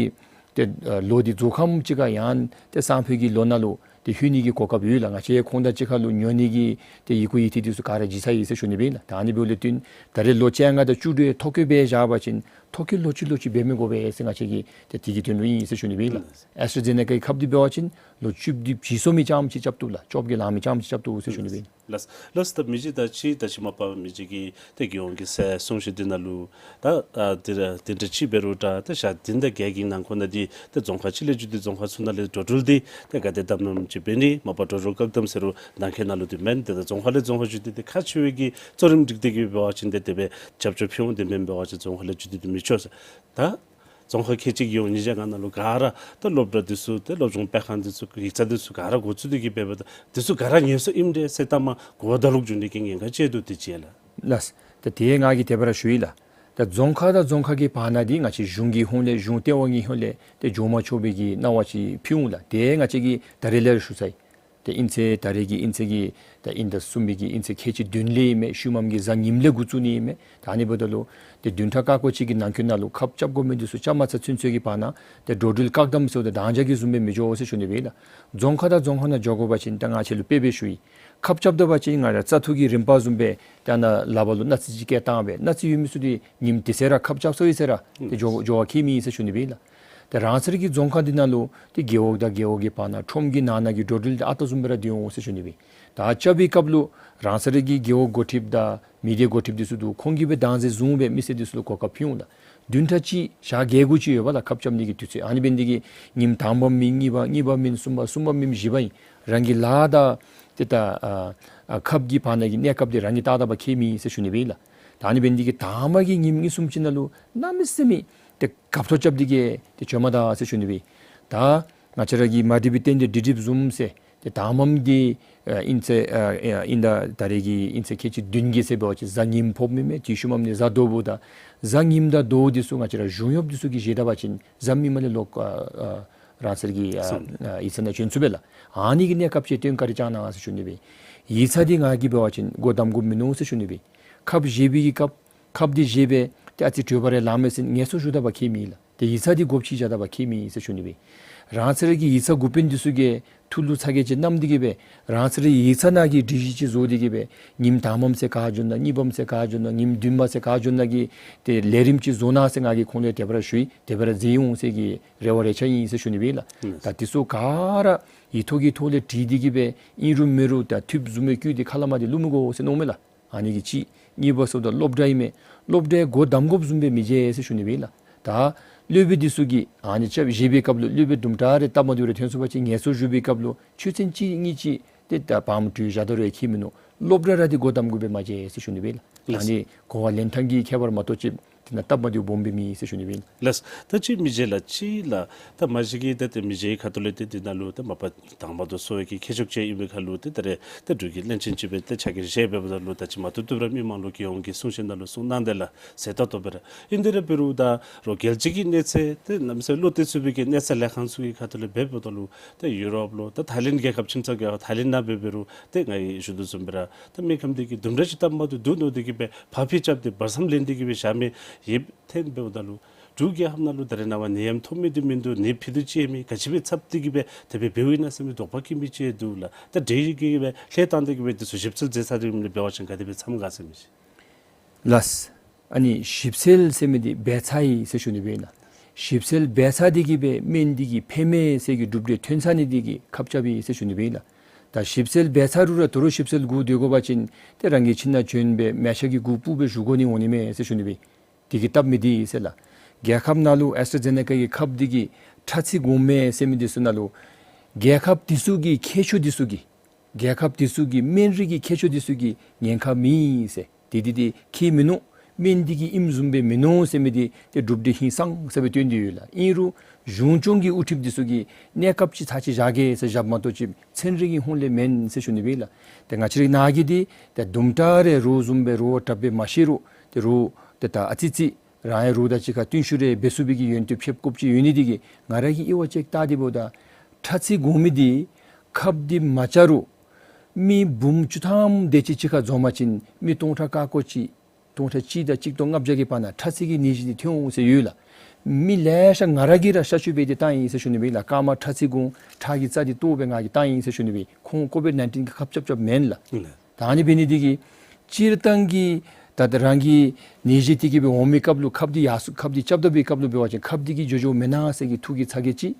ཏེ་ལོ་འདི་རྫོགས་ཁམས་ཅིག་ཁར་ཡང་ཏེ་སང་ཕོད་ཀྱི་ལོ་ནང་ལུ་ཏེ་ལྷོད་ནི་གི་གོ་སྐབས་ཡོད་ལགས། ང་བཅས་ཁོང་དང་གཅིག་ཁར་ལུ་ཉོ་ནི་གི་ཏེ་ཡི་གུ་ཡི་ཐིག་འདི་ཚུ་ག་ར་བྱིན་ཚར་ཡི་ཟེར་ཞུ་ནི་སྦེ་ཨིན་ལགས། ད་ཨ་ནི་འབདཝ་ལས་བརྟེན་ད་རེས་ལོ་བཅོ་ལྔ་དང་བཅུ་དྲུག་ཡང་ཐོ་བཀོད་འབད་བཞག་པ་ཅིན་ཐོ་བཀོད་ལོག་ཅི་ལོག་ཅི་འབད་མི་དགོ་པས་ཟེར་ང་བཅས་ཀྱིས་ཏེ་དེ་གི་དོན་ལུ་ཨིན་ཟེར་ཞུ་ནི་སྦེ་ཨིན་ལགས། ཨེསི་ཊ་ཛེ་ནེ་ཀ་གི་ཁབ་འདི་འབད་བ་ཅིན་ལོ་བཅུ་བདུན་བྱིན་སོང་མི་ཙམ་ཅིག་རྐྱབ་བཏུབ་ལགས། བཅོ་བརྒྱད་ལང་མི་ཙམ་ཅིག་རྐྱབ་བཏུབ་ཟེར་ཞུ་ནི་སྦེ་ཨིན། ལགས། ལགས་ད་མི་རྗེ་ད་ཅི་ད་ཅི་མ་པ་མི་རྗེ་གིས་ཏེ་རྒྱལ་ཡོངས་ཀྱི་ཟེར་གསུང་བཤད་འདི་ནང་ལུ་ད་ཨ་འདི་ར་འདི་འདྲ་ཅིག་འབད་རུང་འདྲ་ད་ཞག་བདུན་དང་བརྒྱད་ཀྱི་ནང་འཁོད་ནང་འདི་ཏེ་རྫོང་ཁག་གཅིག་ལས་བརྒྱུད་དེ་རྫོང་ཁག་ཚུ་ནང་ལས་འགྲོ་འགྲུལ་འདི་ཏེ་ག་དེ་འཐབ་འཐབ་ཅིག་འབད་ནི་མ་པ་འགྲོ་འགྲུལ་བཀག་དམ་ཟེར་རུང་ནང་འཁོད་ནང་ལུ་འདི་མེན། ཏེ་ད་རྫོང་ཁག་ལས་རྫོང་ཁག་བརྒྱུད་དེ་ཏེ་ཁག་ཆེ་བའི་གི་གཙོ་རིམ་སྒྲིག་སྟེ་གི་འབད་བ་ཅིན་ཏེ་དེ་སྦེ་རྒྱབ་སྐྱོར་ཕུལ་འོང་། དེ་མེན་འབད་བ་ཅིན་རྫོང་ཁག་ལས་བརྒྱུད་དེ་འདི་མི་ཆོག་ཟེར། ད་རྫོང་ཁག་ཁལ་གཅིག་ཡོངས་ཉིས་བརྒྱ་ལྔ་ནང་ལུ་ག་ར་ད་སློབ་གྲྭ་འདི་ཚུ་ཏེ་སློབ་སྦྱོང་སྤེལ་ཁང་འདི་ཚུ་ཡིག་ཚང་འདི་ཚུ་ག་ར་འགོ་བཙུགས་ཏེ་གི་འབད་འབདཝ་ད་འདི་ཚུ་ག་ར་ངལ་གསོ་ཨིནམ་འདྲས་ཟེར་ལྟ་མ་གོ་བརྡ་ལོག་འགྱོ་ནི་གི་ཉེན་ཁ་ཅིག་འདུག། དེ་ཅིག་ལགས། ལགས། ད་དེ་ང་གིས་དེ་སྦེ་ར་ཞུ་ཡི་ལགས། ད་རྫོང་ཁག་དང་རྫོང་ཁག་གི་བར་ན་འདི་ང་བཅས་གཞུང་གི་ཧོངས་ལས་གཞུང་ལྟེ་བ་གི་ཧོངས་ལས་ཏེ་འགྱོ་མ་ཆོག་པའི་གི་གནང་བ་ཅིག་ཕུལ་འོང་ལགས། དེ་ང་བཅས་ཀྱིས་ད་རེས་ལས་ར་ཞུ་ཚར་ཡི། ཏེ་ཨིན་ཚེ་ད་རེས་ཀྱི་ཨིན་ཚེ་གི་ད་ཨིན་ཟླ་གསུམ་པའི་གི་ཨིན་ཚེ་ཁལ་གཅིག་བདུན་ལས་ཨིན་མས། ཤུལ་མམ་གྱི་གཟའ་ཉིམ་ལས་འགོ་བཙུགས་ནི་ཨིན་མས། ད་ཨ་ནི་འབདཝ་ད་ལུ་ཏེ་བདུན་ཕྲག་ཀ་ཀོ་ཅིག་གི་ནང་འཁོད་ནང་ལུ་ཁབ་རྐྱབ་དགོ་མི་འདི་ཚུ་བཅའ་མ་ཚར་ཚུན་ཚོད་ཀྱི་བར་ན་ཏེ་འགྲོ་འགྲུལ་བཀག་དམ་ཟེརཝ་ད་དང་འཇགས་ཀྱི་བཟུམ་སྦེ་མི་འགྱོ་ཟེར་ཞུ་ནི་སྦེ་ལགས། རྫོང་ཁག་དང་རྫོང་ཁག་ནང་འགྱོ་དགོ་པ་ཅིན་ད་ང་བཅས་ལུ་དཔེ་སྦེ་ཞུ་ཡི། ཁབ་རྐྱབ་ད་པ་ཅིན་ང་ར་བཙག་འཐུ་གི་རིམ་པ་བཟུམ་སྦེ་ད་ནཱ་ལག་པ་ལུ་སྣག་རྩི་ཅིག་བཀལ་བཏང་སྦེ་སྣག་རྩི་ཡོད་མི་ཚུ་འདི་ཉིནམ་དེ་ཚེ་ར་ཁབ་རྐྱབ་སོ་ཡི་ཟེར་ར་ཏེ་འགྱོ་འགྱོ་བ་ཁྱད་མེད་ཟེར་ཞུ་ནི་སྦེ་ལགས། ཏེ་རང་སོའི་གི་རྫོང་ཁག་འདི་ནང་ལུ་ཏེ་རྒེད་འོག་དང་རྒེད་འོག་གི་བར་ན་ཁྲོམ་གྱི་ནང་ན་གི་འགྲོ་འགྲུལ་འདི་ཨ་རྟག་བཟུམ་སྦེ་ར་སྡོད་འོང་ཟེར་ཞུ་ནི་སྦེ། ད་རྐྱབ་པའི་སྐབས་ལུ་རང་སོའི་གི་རྒེད་འོག་འགོ་ཁྲིདཔ་དང་མི་སྡེ་འགོ་ཁྲིདཔ་འདི་ཚུ་འདུག། ཁོང་གིས་སྦེ་བདག་འཛིན་བཟུང་སྦེ་མི་སེར་འདི་ཚུ་ལུ་གོ་སྐབས་ཕུལ་འོང་ལགས། བདུན་ཕྲག་གཅིག་ཞག་བརྒྱད་དགུ་ཅིག་ཡོད་པ་ལགས། ཁབ་རྐྱབ་ནི་གི་དུས་ཚོད། ཨ་ནི་འབད་ནི་འདི་གིས་ཉིནམ་དང་པམ་མེན་གཉིས་པ་གཉིས་པམ་མེན་གསུམ་པ་གསུམ་པམ་མེན་བཞི་པ་ཨིན། རང་གི་ལཱ་དང་ཏེ་ད་ཨ་ཨ་ཁབ་ཀྱི་བར་ན་གི་གནས་སྐབས་འདི་རང་གིས་བལྟ་ད་པ་ཁྱད་མེད་ཟེར་ཞུ་ནི་སྦེ་ལགས། ད་ཨ་ནི་འབད་ནི་འདི་གིས་དང་པ་གི་ཉིནམ་གཉིས་གསུམ་ཅིག་ནང་ལུ་གནམ་མེད་ས་མེད་ཏེ་ཁབ་ཐོག་རྐྱབ་སྟེ་གི་ཏེ་བྱོན་མ་ད་ཟེར་ཞུ་ནི་སྦེ། ད་ང་བཅས་ར་གིས་མ་འགྲིག་པའི་རྟེན་འབྲེལ་འགྲིག་འགྲིགཔ་བཟུམ་ཟེར་ཏེ་དང་པམ་འདི་ཨ་ཨིན་ཚེ་ཨ་ཨ་ཨིན་ཟླ་ད་རེས་ཀྱི་ཨིན་ཚེ་ཁལ་གཅིག་བདུན་གྱི་ཟེར་འབད་བ་ཅིན་གཟའ་ཉིམ་ཕོགཔ་མས་མས། དེ་ཤུལ་མམ་ནི་གཟའ་ཟླཝ་འབདཝ་ད་གཟའ་ཉིམ་དང་ཟླཝ་འདི་ཚུ་ང་བཅས་ར་གཞུང་གཡོགཔ་འདི་ཚུ་གིས་བཞེས་ད་པ་ཅིན་གཟའ་མིག་དམར་ལས་ལོག་ཨ་ཨ་རང་སོའི་གི་ཨ་སོང་། ཨ་ཡིག་ཚང་ནང་བྱོན་ཚུགས་པས་ལགས། ཨ་ནི་གི་གནས་སྐབས་ཅིག་སྟོན་བཀའ་དྲིན་བསྐྱང་གནང་ཟེར་ཞུ་ནི་སྦེ། ཡིག་ཚང་འདི་ང་གིས་འབད་བ་ཅིན་སྒོ་བསྡམ་དགོཔ་མིན་ནུག་ཟེར་ཞུ་ནི་སྦེ། ཁབ་བཞེས་པའི་གི་སྐབས་ཁབ་འདི་བཞེས་སྦེ་ཏེ་ཨ་ཙི་དྲོ་པ་རེ་ལངམ་མས་ཟེར་ངལ་གསོ་ཞུ་ད་པ་ཁྱད་མེད་ལགས། ཏེ་ཡིག་ཚང་འདི་སྒོ་ཕྱེ་བཞག་ད་པ་ཁྱད་མེད་ཟེར་ཞུ་ནི་སྦེ། རང་སོའི་གི་ཡིག་ཚང་འགོ་དཔོན་འདི་ཚུ་གིས་ཐུགས་ལུ་ཚ་གྱང་ཅིག་བསྣམས་ཏེ་གི་སྦེ་རང་སོའི་ཡིག་ཚང་ནང་གི་སྒྲིག་གཞི་ཅིག་བཟོ་སྟེ་གི་སྦེ་ཉིནམ་དང་པམ་ཚེ་ག་བྱོན་ན་གཉིས་པམ་ཚེ་ག་བྱོན་ན་ཉིནམ་བདུན་པ་ཚེ་ག་བྱོན་ན་གི་ཏེ་ལས་རིམ་ཅིག་བཟོ་གནང་ཟེར་ང་གིས་ཁོང་ལུ་དེ་སྦེ་ར་ཞུ་ཡི། དེ་སྦེ་ར་མཛད་འོང་ཟེར་གྱི་རེ་བ་རེ་ཆ་ཨིན་ཟེར་ཞུ་ནི་སྦེ་ལགས། ཨིན། ད་འདི་ཚུ་ག་ར་ཡིག་ཐོག་གི་ཐོག་ལས་བྲིས་ཏེ་གི་སྦེ་ཨིན་རུང་མེན་རུང་ད་ཐུགཔ་བཟུམ་སྦེ་བཀོད་དེ་ཁ་ལས་མར་འདི་བླུག་མི་དགོ་ཟེར་མནོཝ་མས་ལགས། ཨ་ནི་གིས་གཅིག། གཉིས་པ་ཟེརཝ་ད་སློབ་གྲྭ་ཨིན་མས། སློབ་གྲྭའི་སྒོ་བསྡམ་དགོཔ་བཟུམ་སྦེ་མི་མཇལ་ཟེར་ཞུ་ནི་སྦེ་ལགས། ད་སློབ་དཔོན་འདི་ཚུ་གིས་ཨ་ནི་ཅིག་བཞེས་པའི་སྐབས་ལུ་སློབ་དཔོན་དུམ་གྲ་རེ་སྟབས་མ་བདེཝ་རེ་ཐོན་སོང་པ་ཅིན་ངལ་གསོ་ཞུ་བའི་སྐབས་ལུ་ཆོས་ཚན་གཅིག་གཉིས་ཅིག་ཏེ་ད་བར་མ་དྲུད་བཞག་ད་རུང་ཁྱད་མིན་ནུག། སློབ་གྲྭ་ར་འདི་སྒོ་བསྡམ་དགོཔ་སྦེ་མ་མཇལ་ཟེར་ཞུ་ནི་སྦེ་ལགས། ལགས། ཨ་ནི་གོ་བ་ལེན་ཐངས་ཀྱི་ཁྱད་པར་མ་གཏོགས་ཅིག་དེ་ནང་སྟབས་མ་བདེཝ་སྦོམ་སྦེ་མེད་ཟེར་ཞུ་ནི་སྦེ་ཨིན། ལགས། ད་ཅིག་མི་མཇལ་ལགས། ཅིག་ལགས། ད་མ་གཞི་གི་ད་ཏེ་མི་མཇལ་ཁ་ཐུག་ལས་ཏེ་དེ་ནང་ལུ་ད་མ་པ་དང་པ་དུ་གསོ་བའི་གི་ཁྱད་ཆོས་ཅིག་ཨིན་པའི་ཁར་ལུ་ཏེ་ད་རེས་ད་འབྲུག་གི་བློན་ཆེན་ཅིག་སྦེ་ཏེ་ཕྱག་འགན་བཞེས་འབདཝ་ད་ལུ་ད་ཅི་མ་ཐུབ་ཐུབ་ར་མི་མང་ལུ་རྒྱལ་ཡོངས་ཀྱི་གསུང་བཤད་ནང་ལུ་གསུང་གནང་དེས་ལགས། ཟེར་ད་ལྟོ་སྦེ་ར་ཨིན། དེ་ར་འབད་རུང་ད་རོགས་རྒྱལ་སྤྱི་གི་གནས་ཚད་ཏེ་གནམ་མེད་ས་མེད་བློ་གཏད་ཚུགས་པའི་གི་གནས་ཚད་ལས་ཁང་ཚུ་གི་ཁ་ཐུག་ལས་འབདཝ་ད་ལུ་ད་ཡུ་རོབ་ལུ་ད་ཐའི་ལེནཌ་རྒྱལ་ཁབ་ཁྱིམ་ཚང་རྒྱལ་ཁབ་ཐའི་ལེནཌ་ནང་འབད་འབད་རུང་ཏེ་ང་གིས་ཞུ་དོ་བཟུམ་སྦེ་ར་ད་མི་ཁམས་འདི་གིས་དུམ་གྲ་ཅིག་སྟབས་མ་བདེཝ་འདུག་མནོ་སྟེ་གི་སྦེ་ཕར་ཕྱིར་རྐྱབ་སྟེ་བར་མཚམས་ལེན་ཏེ་གི་སྦེ་བཞག་མི་ཡོདཔ་ཐོན་འབདཝ་ད་ལུ་འབྲུག་རྒྱལ་ཁབ་ནང་ལུ་ད་རེས་ནངས་པ་ནད་ཡམས་ཐོབ་མི་འདི་མིན་འདུག། ནད་ཕྱི་དུ་ཅིག་ཡོད་མི་ག་ཅི་སྦེ་འཚབ་སྟེ་གི་སྦེ་དེ་སྦེ་འབདཝ་ཨིན་ན་ཟེར་མི་དོགས་པ་སྐྱེ་མི་ཅིག་འདུག་ལགས། ད་འདི་གི་སྦེ་ལྷོད་བཏང་སྟེ་གི་སྦེ་འདི་ཚུ་ཞིབ་འཚོལ་མཛད་ཚར་ཏེ་གི་སྦེ་འབད་བ་ཅིན་ག་དེ་སྦེ་འཚམས་ག་ཟེར་མི་ཅིག། ལགས། ཨ་ནི་ཞིབ་འཚོལ་ཟེར་མི་འདི་འབད་ཚར་ཡི་ཟེར་ཞུ་ནི་སྦེ་ཨིན་ལགས། ཞིབ་འཚོལ་འབད་ཚར་ཏེ་གི་སྦེ་སྨན་འདི་གིས་ཕན་མས་ཟེར་གྱི་གྲུབ་འབྲས་ཐོན་ཚར་ནི་འདི་གིས་ཁབ་རྐྱབ་ཡི་ཟེར་ཞུ་ནི་སྦེ་ཨིན་ལགས། ད་ཞིབ་འཚོལ་འབད་ཚར་རུང་ར་དོ་རུང་ཞིབ་འཚོལ་སྒུག་སྡོད་དགོ་པ་ཅིན་ཏེ་རང་གི་ཁྱིམ་ནང་བྱོན་སྦེ་མལ་ཆ་གི་གུ་སྤུབས་སྦེ་བཞུགས་དགོ་ནི་འོང་ནི་མས་ཟེར་ཞུ་ནི་སྦེ། དེ་གིས་སྟབས་མི་བདེ་ཟེར་ལགས། རྒྱལ་ཁབ་ནང་ལུ་ཨེསི་ཊ་ཛེ་ནེ་ཀ་གི་ཁབ་འདི་གིས་ཁྲག་རྩི་གོང་མས་ཟེར་མི་འདི་ཚུ་ནང་ལུ་རྒྱལ་ཁབ་འདི་ཚུ་གི་ཁྱད་ཆོས་འདི་ཚུ་གིས་རྒྱལ་ཁབ་འདི་ཚུ་གི་སྨན་རིགས་ཀྱི་ཁྱད་ཆོས་འདི་ཚུ་གིས་ཉེན་ཁ་མེད་ཟེར། དེ་འདི་འདི་ཁྱད་མིན་ནུག། སྨན་འདི་གིས་ཨིནམ་བཟུམ་སྦེ་མིན་ནུག་ཟེར་མི་འདི་ཏེ་གྲུབ་འབྲས་ཧིང་སངས་ས་སྦེ་སྟོན་ཏེ་ཡོད་ལགས། ཨིན་རུང་གཞུང་སྐྱོང་གི་དབུ་ཁྲིདཔ་འདི་ཚུ་གིས་གནས་སྐབས་ཅིག་ཚར་ཅིག་བཞག་གེ་ཟེར་བཞགཔ་མ་གཏོགས་ཅིག་ཚན་རིག་གི་ཧོངས་ལས་མེན་ཟེར་ཞུ་ནི་སྦེ་ལགས། ཏེ་ང་བཅས་རའི་ནང་གི་འདི་ཏེ་དུམ་གྲ་རེ་རོགས་བཟུམ་སྦེ་རོགས་དྲགཔ་སྦེ་མ་ཤེས་རུང་ཏེ་རོགས་ཏེ་ད་ཨ་ཙི་ཙི་རང་ཡང་རོགས་དང་གཅིག་ཁར་བསྟུན་ཤུགས་རེ་འབད་ཚུགས་པའི་གི་ཡོན་ཏན་ཕེབས་དགོཔ་ཅིག་ཡོད་ནི་འདི་གིས་ང་ར་གིས་དབྱེ་བ་ཅིག་བལྟ་སྟེ་འབདཝ་ད་ཁྲག་རྩི་གོང་མི་འདི་ཁབ་འདི་མ་རྐྱབ་རུང་མི་འབུམ་བཅུ་ཐམ་དེ་ཅིག་གཅིག་ཁར་འཛོམས་པ་ཅིན་མི་སྟོང་ཕྲག་ཀ་ཀོ་གཅིག་སྟོང་ཕྲག་གཅིག་དང་གཅིག་སྟོང་ལྔ་བརྒྱ་གི་བར་ན་ཁྲག་རྩི་གི་ནད་གཞི་འདི་ཐོན་འོང་ཟེར་ཡོད་ལགས། མི་ལེ་ཤ་ང་ར་གིས་ར་གཤག་བཅོས་འབད་དེ་བཏང་ཡི་ཟེར་ཞུ་ནི་སྦེ་ལགས། རྐངམ་ཁྲག་རྩི་གོང་ཁྲག་གི་རྩ་འདི་བཏོག་སྦེ་ང་གིས་བཏང་ཡི་ཟེར་ཞུ་ནི་སྦེ། ཁོང་ཀོ་བིཌ་ནའིན་ཊིན་གྱི་ཁབ་རྐྱབ་རྐྱབ་མེན་ལགས། ད་ཨ་ནི་འབད་ནི་འདི་གིས་སྤྱིར་བཏང་གི་ད་ད་རང་གི་ནད་གཞི་འདི་གིས་སྦེ་འོང་མི་སྐབས་ལུ་ཁབ་འདི་ཡར་སོ་ཁབ་འདི་རྐྱབ་ད་པའི་སྐབས་ལུ་འབད་བ་ཅིན་ཁབ་འདི་གིས་འགྱོ་འགྱོཝ་མེན་ན་ཟེར་གྱི་ཐུགས་ཀྱི་ཚ་གྱང་ཅིག།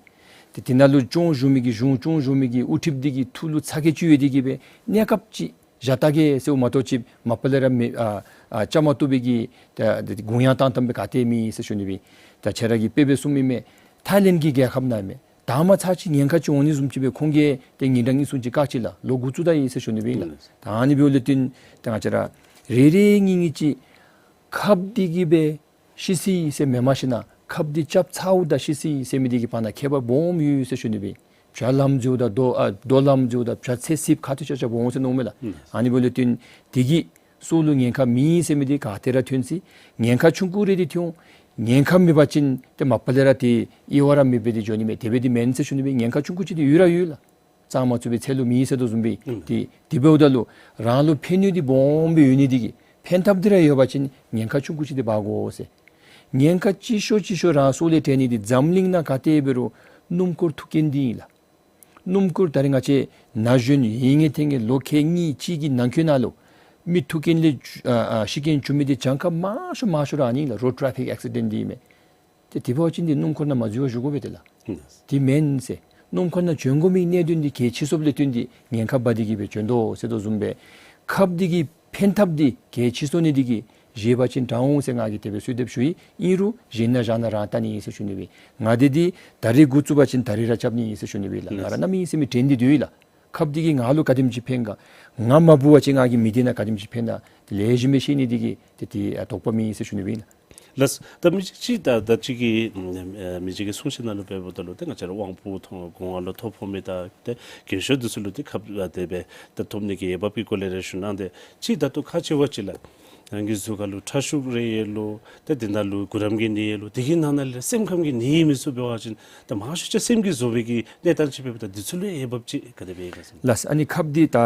ཏེ་དེ་ནང་ལུ་སྐྱོང་བཞུགས་མི་གི་གཞུང་སྐྱོང་བཞུགས་མི་གི་དབུ་ཁྲིདཔ་འདི་གི་ཐུགས་ལུ་ཚ་གྱང་ཅིག་ཡོད་དེ་གིས་སྦེ་གནས་སྐབས་ཅིག་བཞག་བལྟ་གེ་ཟེརཝ་མ་གཏོགས་ཅིག་མ་པ་ལས་ར་མི་ཨ་ཨ་རྐྱབ་མ་བཏུབ་པའི་གི་ད་ད་དགོངས་ཡངས་བཏང་བཏངམ་སྦེ་ག་ཏེ་མེད་ཟེར་ཞུ་ནི་སྦེ། ད་ཁྱེད་ར་གིས་དཔེ་སྦེ་གསུངམ་ཨིན་མས། ཐའི་ལེནཌ་གི་རྒྱལ་ཁབ་ནང་ཨིན་མས། དང་པ་ཚར་ཅིག་ཉེན་ཁ་ཅིག་འོང་ནི་བཟུམ་ཅིག་སྦེ་ཁོང་གིས་ཏེ་ཉིན་གྲངས་གཉིས་གསུམ་ཅིག་བཀག་ཅི་ལགས། ལོག་འགོ་བཙུགས་ད་ཡི་ཟེར་ཞུ་ནི་སྦེ་ཨིན་ལགས། ད་ཨ་ནི་འབདཝ་ལས་བརྟེན་ཏེ་ང་བཅས་ར་རེ་རེ་གཉིས་གཉིས་ཅིག་ཁབ་འདི་གིས་སྦེ་ཤི་སོ་ཡི་ཟེར་མེན་མ་ཤེས་ན་ཁབ་འདི་རྐྱབ་ཚརཝ་ད་ཤི་སོ་ཡི་ཟེར་མི་འདི་གི་བར་ན་ཁྱད་པར་སྦོམ་ཡོད་ཟེར་ཞུ་ནི་སྦེ། བྱ་ལམ་འཛོལཝ་ད་རྡོ་ཨ་རྡོ་ལམ་འཛོལཝ་ད་བྱ་ཚེ་སྲིགཔ་ཁ་ཐུག་ཆ་ཆ་སྦོམ་འོང་ཟེར་མནོཝ་མས་ལགས། ཨ་ནི་འབདཝ་ལས་བརྟེན་འདི་གིས་ སྲོག་ལུ་ཉེན་ཁ་མེད་ཟེར་མི་འདི་ག་ཏེ་ར་ཐོན་སྲིད། ཉེན་ཁ་ཆུང་ཀུ་རེ་འདི་ཐོན། ཉེན་ཁ་མེད་པ་ཅིན་ཏེ་མ་པ་ལས་ར་ཏེ་གཡེལ་བ་ར་མེད་པར་འདི་འགྱོ་ནི་མས། དེ་སྦེ་འདི་མེན་ཟེར་ཞུ་ནི་སྦེ། ཉེན་ཁ་ཆུང་ཀུ་ཅིག་འདི་ཡོད་ར་ཡོད་ལགས། གཙང་མ་བཙུགས་པའི་ཚད་ལུ་མེད་ཟེར་དོ་བཟུམ་སྦེ། ཨུམ། ཏེ་དེ་འབདཝ་ད་ལུ་རང་ལུ་ཕན་ནུས་འདི་སྦོམ་སྦེ་ཡོད་ནི་འདི་གིས་ཕན་ཐབས་འདི་ར་ཡོད་པ་ཅིན་ཉེན་ཁ་ཆུང་ཀུ་ཅིག་འདི་འབག་དགོ་ཟེར། ཉེན་ཁ་ཆེ་ཤོས་ཆེ་ཤོས་རང་སྲོག་ལས་བྲལ་ནི་འདི་འཛམ་གླིང་ནང་ག་ཏེ་འབད་རུང་སྣུམ་འཁོར་ཐུག་རྐྱེན་འདི་ཨིན་ལགས། སྣུམ་འཁོར་ད་རེས་ང་བཅས་ན་གཞོན་ཡིན་ངེས་ཐོན་ངེས་ལོ་ཁལ་གཉིས་གཅིག་གི་ནང་འཁོད་ནང་ལུ་མི་ཐུག་རྐྱེན་ལས་ཨ་ཨ་ཤི་རྐྱེན་བྱུང་མི་འདི་གྱངས་ཁ་མང་ཤོས་མང་ཤོས་ར་ཨ་ནི་ལགས། རོཌ་ཊེ་ཕིག་ཨེག་སི་ཌེནཊ་འདི་ཨིན་མས། ཏེ་དེ་འབད་བ་ཅིན་འདི་སྣུམ་འཁོར་ནང་མ་འཛུལ་བར་བཞུགས་དགོ་པས་ཏེ་ལགས། ཨིན། དེ་མེན་ཟེར། སྣུམ་འཁོར་ནང་བྱོན་དགོ་མི་གནད་དོན་འདི་གལ་ཆེ་སོངམ་ལས་བརྟེན་ཏེ་ཉེན་ཁ་འབག་སྟེ་གི་སྦེ་བྱོན་དོ་ཟེར་དོ་བཟུམ་སྦེ། ཁབ་འདི་གི་ཕན་ཐབས་འདི་གལ་ཆེ་སོང་ནི་འདི་གིས་བཞེས་པ་ཅིན་དྲག་འོང་ཟེར་ང་གིས་དེ་སྦེ་གསོལ་འདེབས་ཞུ་ཡི། ཨིན་རུང་གཞན་ན་བཞག་ན་རང་ལྟ་ནི་ཨིན་ཟེར་ཞུ་ནི་སྦེ། ང་འདི་འདི་ད་རེས་འགོ་བཙུགས་པ་ཅིན་ད་རེས་ར་རྐྱབ་ནི་ཨིན་ཟེར་ཞུ་ནི་སྦེ་ལགས། ང་ར་གནམ་མེད་ས་མེད་དྲན་ཏེ་སྡོད་ཡི་ལགས། ཁབ་འདི་གིས་ང་ལུ་ག་དེམ་ཅིག་ཕན་ག། ང་མ་འབུ་བ་ཅིན་ང་གི་མི་སྡེ་ནང་ག་དེམ་ཅིག་ཕན་ག། དེ་ལེགས་ཤོམ་སྦེ་ཤེས་ནི་འདི་གིས་ཏེ་དེ་ཨ་དོགས་པ་མེད་ཟེར་ཞུ་ནི་སྦེ་ལགས། ལགས། ད་མི་གཅིག་ད་ད་ཅིག་གིས་ཨ་མི་གཅིག་གི་གསུང་བཤད་ནང་ལུ་འབདཝ་ད་ལུ་ཏེ་ང་བཅས་ར་དབང་པོ་ཐོབ་སྒོ་ང་ལུ་ཐོབ་ཕོག་མི་དང་ཏེ་རྒས་ཤོས་འདི་ཚུ་ལུ་ཏེ་ཁབ་ཨ་དེ་སྦེ་ད་ཐོབ་ནི་གི་འོས་འབབ་ཀྱི་སྐོར་ལས་རེ་ཞུ་གནང་སྟེ། གཅིག་ད་ལྟོ་ཁག་ཆེ་བ་ཅིག་ལགས། རང་གི་གཟུགས་ཁ་ལུ་ཁྲག་ཤུགས་རེ་ཡོད་ལོ། ཏེ་དེ་ནང་ལུ་གུ་རམ་གྱི་ནད་ཡོད་ལོ། དེ་གི་ནང་ན་ལས་སེམས་ཁམས་ཀྱི་ནད་ཡོད་མི་ཚུ་འབད་བ་ཅིན་ད་མང་ཤོས་ཅིག་སེམས་ཀྱིས་བཟོ་བའི་གི་གནས་སྟངས་ཅིག་འབདཝ་ད་འདི་ཚུ་ལུ་འོས་འབབ་ཅིག་ག་དེ་སྦེ་ཡོད་ག་ཟེར། ལགས། ཨ་ནི་ཁབ་འདི་ད་ཨ་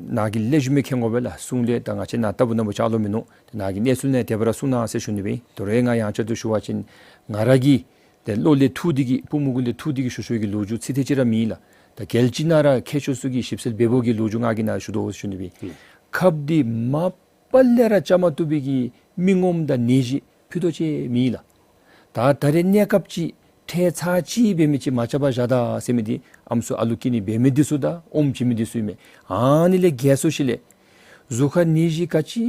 ནཱ་གིས་ལེགས་ཤོམ་སྦེ་མཁྱེན་དགོ་པས་ལགས། གསུང་ལས་ད་ང་བཅས་ནཱ་ལྟ་བུ་ནང་འབད་ཆགས་ལོང་མིན་ནུག། ཏེ་ནཱ་གི་གནས་ཚུལ་ནང་དེ་སྦེ་ར་གསུངས་གནང་ཟེར་ཞུ་ནི་སྦེ། དོ་རུང་ང་ཡང་བསྐྱར་དུ་ཞུ་བ་ཅིན་ང་ར་གི་ཏེ་བློ་ལས་ཐུག་སྟེ་གི་པུས་མོ་གུ་ལས་ཐུག་སྟེ་གི་ཞུ་ཞུཝ་གི་ལོ་རྒྱུས་ཚིག་ཐེངས་ཅིག་ར་མེད་ལགས། ད་རྒྱལ་སྤྱི་ནང་ར་མཁས་མཆོག་ཚུ་གིས་ཞིབ་འཚོལ་འབད་འབདཝ་གི་ལོ་རྒྱུས་ང་གིས་ནཱ་ཞུ་དོ་ཟེར་ཞུ་ནི་སྦེ། ཁབ་འདི་མ་པ་ལས་ར་བཅའ་མར་གཏོགས་པའི་གི་མི་ངོམ་དང་ནད་གཞི་ཕུད་རྡོག་ཅིག་མེད་ལགས། ད་ད་རེས་གནས་སྐབས་ཅིག་ཁྲལ་ཚར་གཅིག་འབད་མི་ཅིག་མ་རྐྱབ་པར་བཞག་ད་ཟེར་མི་འདི་ཨམ་སྲུ་ཨ་ལུ་སྐྱེ་ནི་འབད་མི་འདི་ཚུ་དང་ཨོམ་བྱིན་མི་འདི་ཚུ་ཨིན་མས། ཨ་ནི་ལས་རྒས་སོང་ཞིནམ་ལས་གཟུགས་ཁར་ནད་གཞི་ག་ཅི་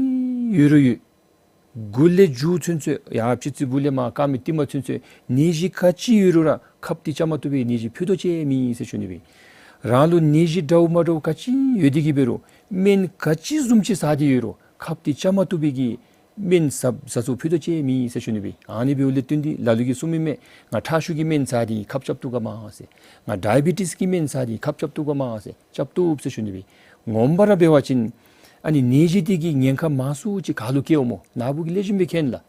ཡོད་རུང་ཡོད། མགུ་ལས་མཇུག་ཚུན་ཚོད་ཡར་སྤྱི་གཙུག་ལས་མར་རྐངམ་གི་མཐིལ་མ་ཚུན་ཚོད་ནད་གཞི་ག་ཅི་ཡོད་རུང་ར་ཁབ་འདི་བཅའ་མར་གཏོགས་པའི་ནད་གཞི་ཕུད་རྡོག་ཅིག་མེད་ཟེར་ཞུ་ནི་སྦེ། རང་ལུ་ནད་གཞི་འདྲཝ་མ་འདྲཝ་ག་ཅི་ཡོད་དེ་གི་འབད་རུང་སྨན་ག་ཅི་བཟུམ་ཅིག་ཟ་སྟེ་ཡོད་རུང་ཁབ་འདི་བཅའ་མར་གཏོགས་པའི་གི་སྨན་ཟ་ཟ་ཚུགས་ཕུད་རྡོག་ཅིག་མེད་ཟེར་ཞུ་ནི་སྦེ། ཨ་ནི་འབདཝ་ལས་བརྟེན་ཏེ་ལ་ལུ་གིས་གསུངམ་ཨིན་མས། ང་ཁྲག་ཤུགས་ཀྱི་སྨན་ཟ་སྟེ་ཁབ་རྐྱབ་བཏུབ་ག་མ་ཟེར། ང་ཌའི་བི་ཊིས་ཀྱི་སྨན་ཟ་སྟེ་ཁབ་རྐྱབ་བཏུབ་ག་མ་ཟེར། རྐྱབ་བཏུབ་ཟེར་ཞུ་ནི་སྦེ། ངོ་མ་ར་འབད་བ་ཅིན་ཨ་ནི་ནད་གཞི་འདི་གིས་ཉེན་ཁ་མང་སུ་ཅིག་ག་ལུ་བཀལཝ་སྨོ། ནཱ་བུ་གིས་ལེགས་ཤོམ་སྦེ་མཁྱེན་ལགས།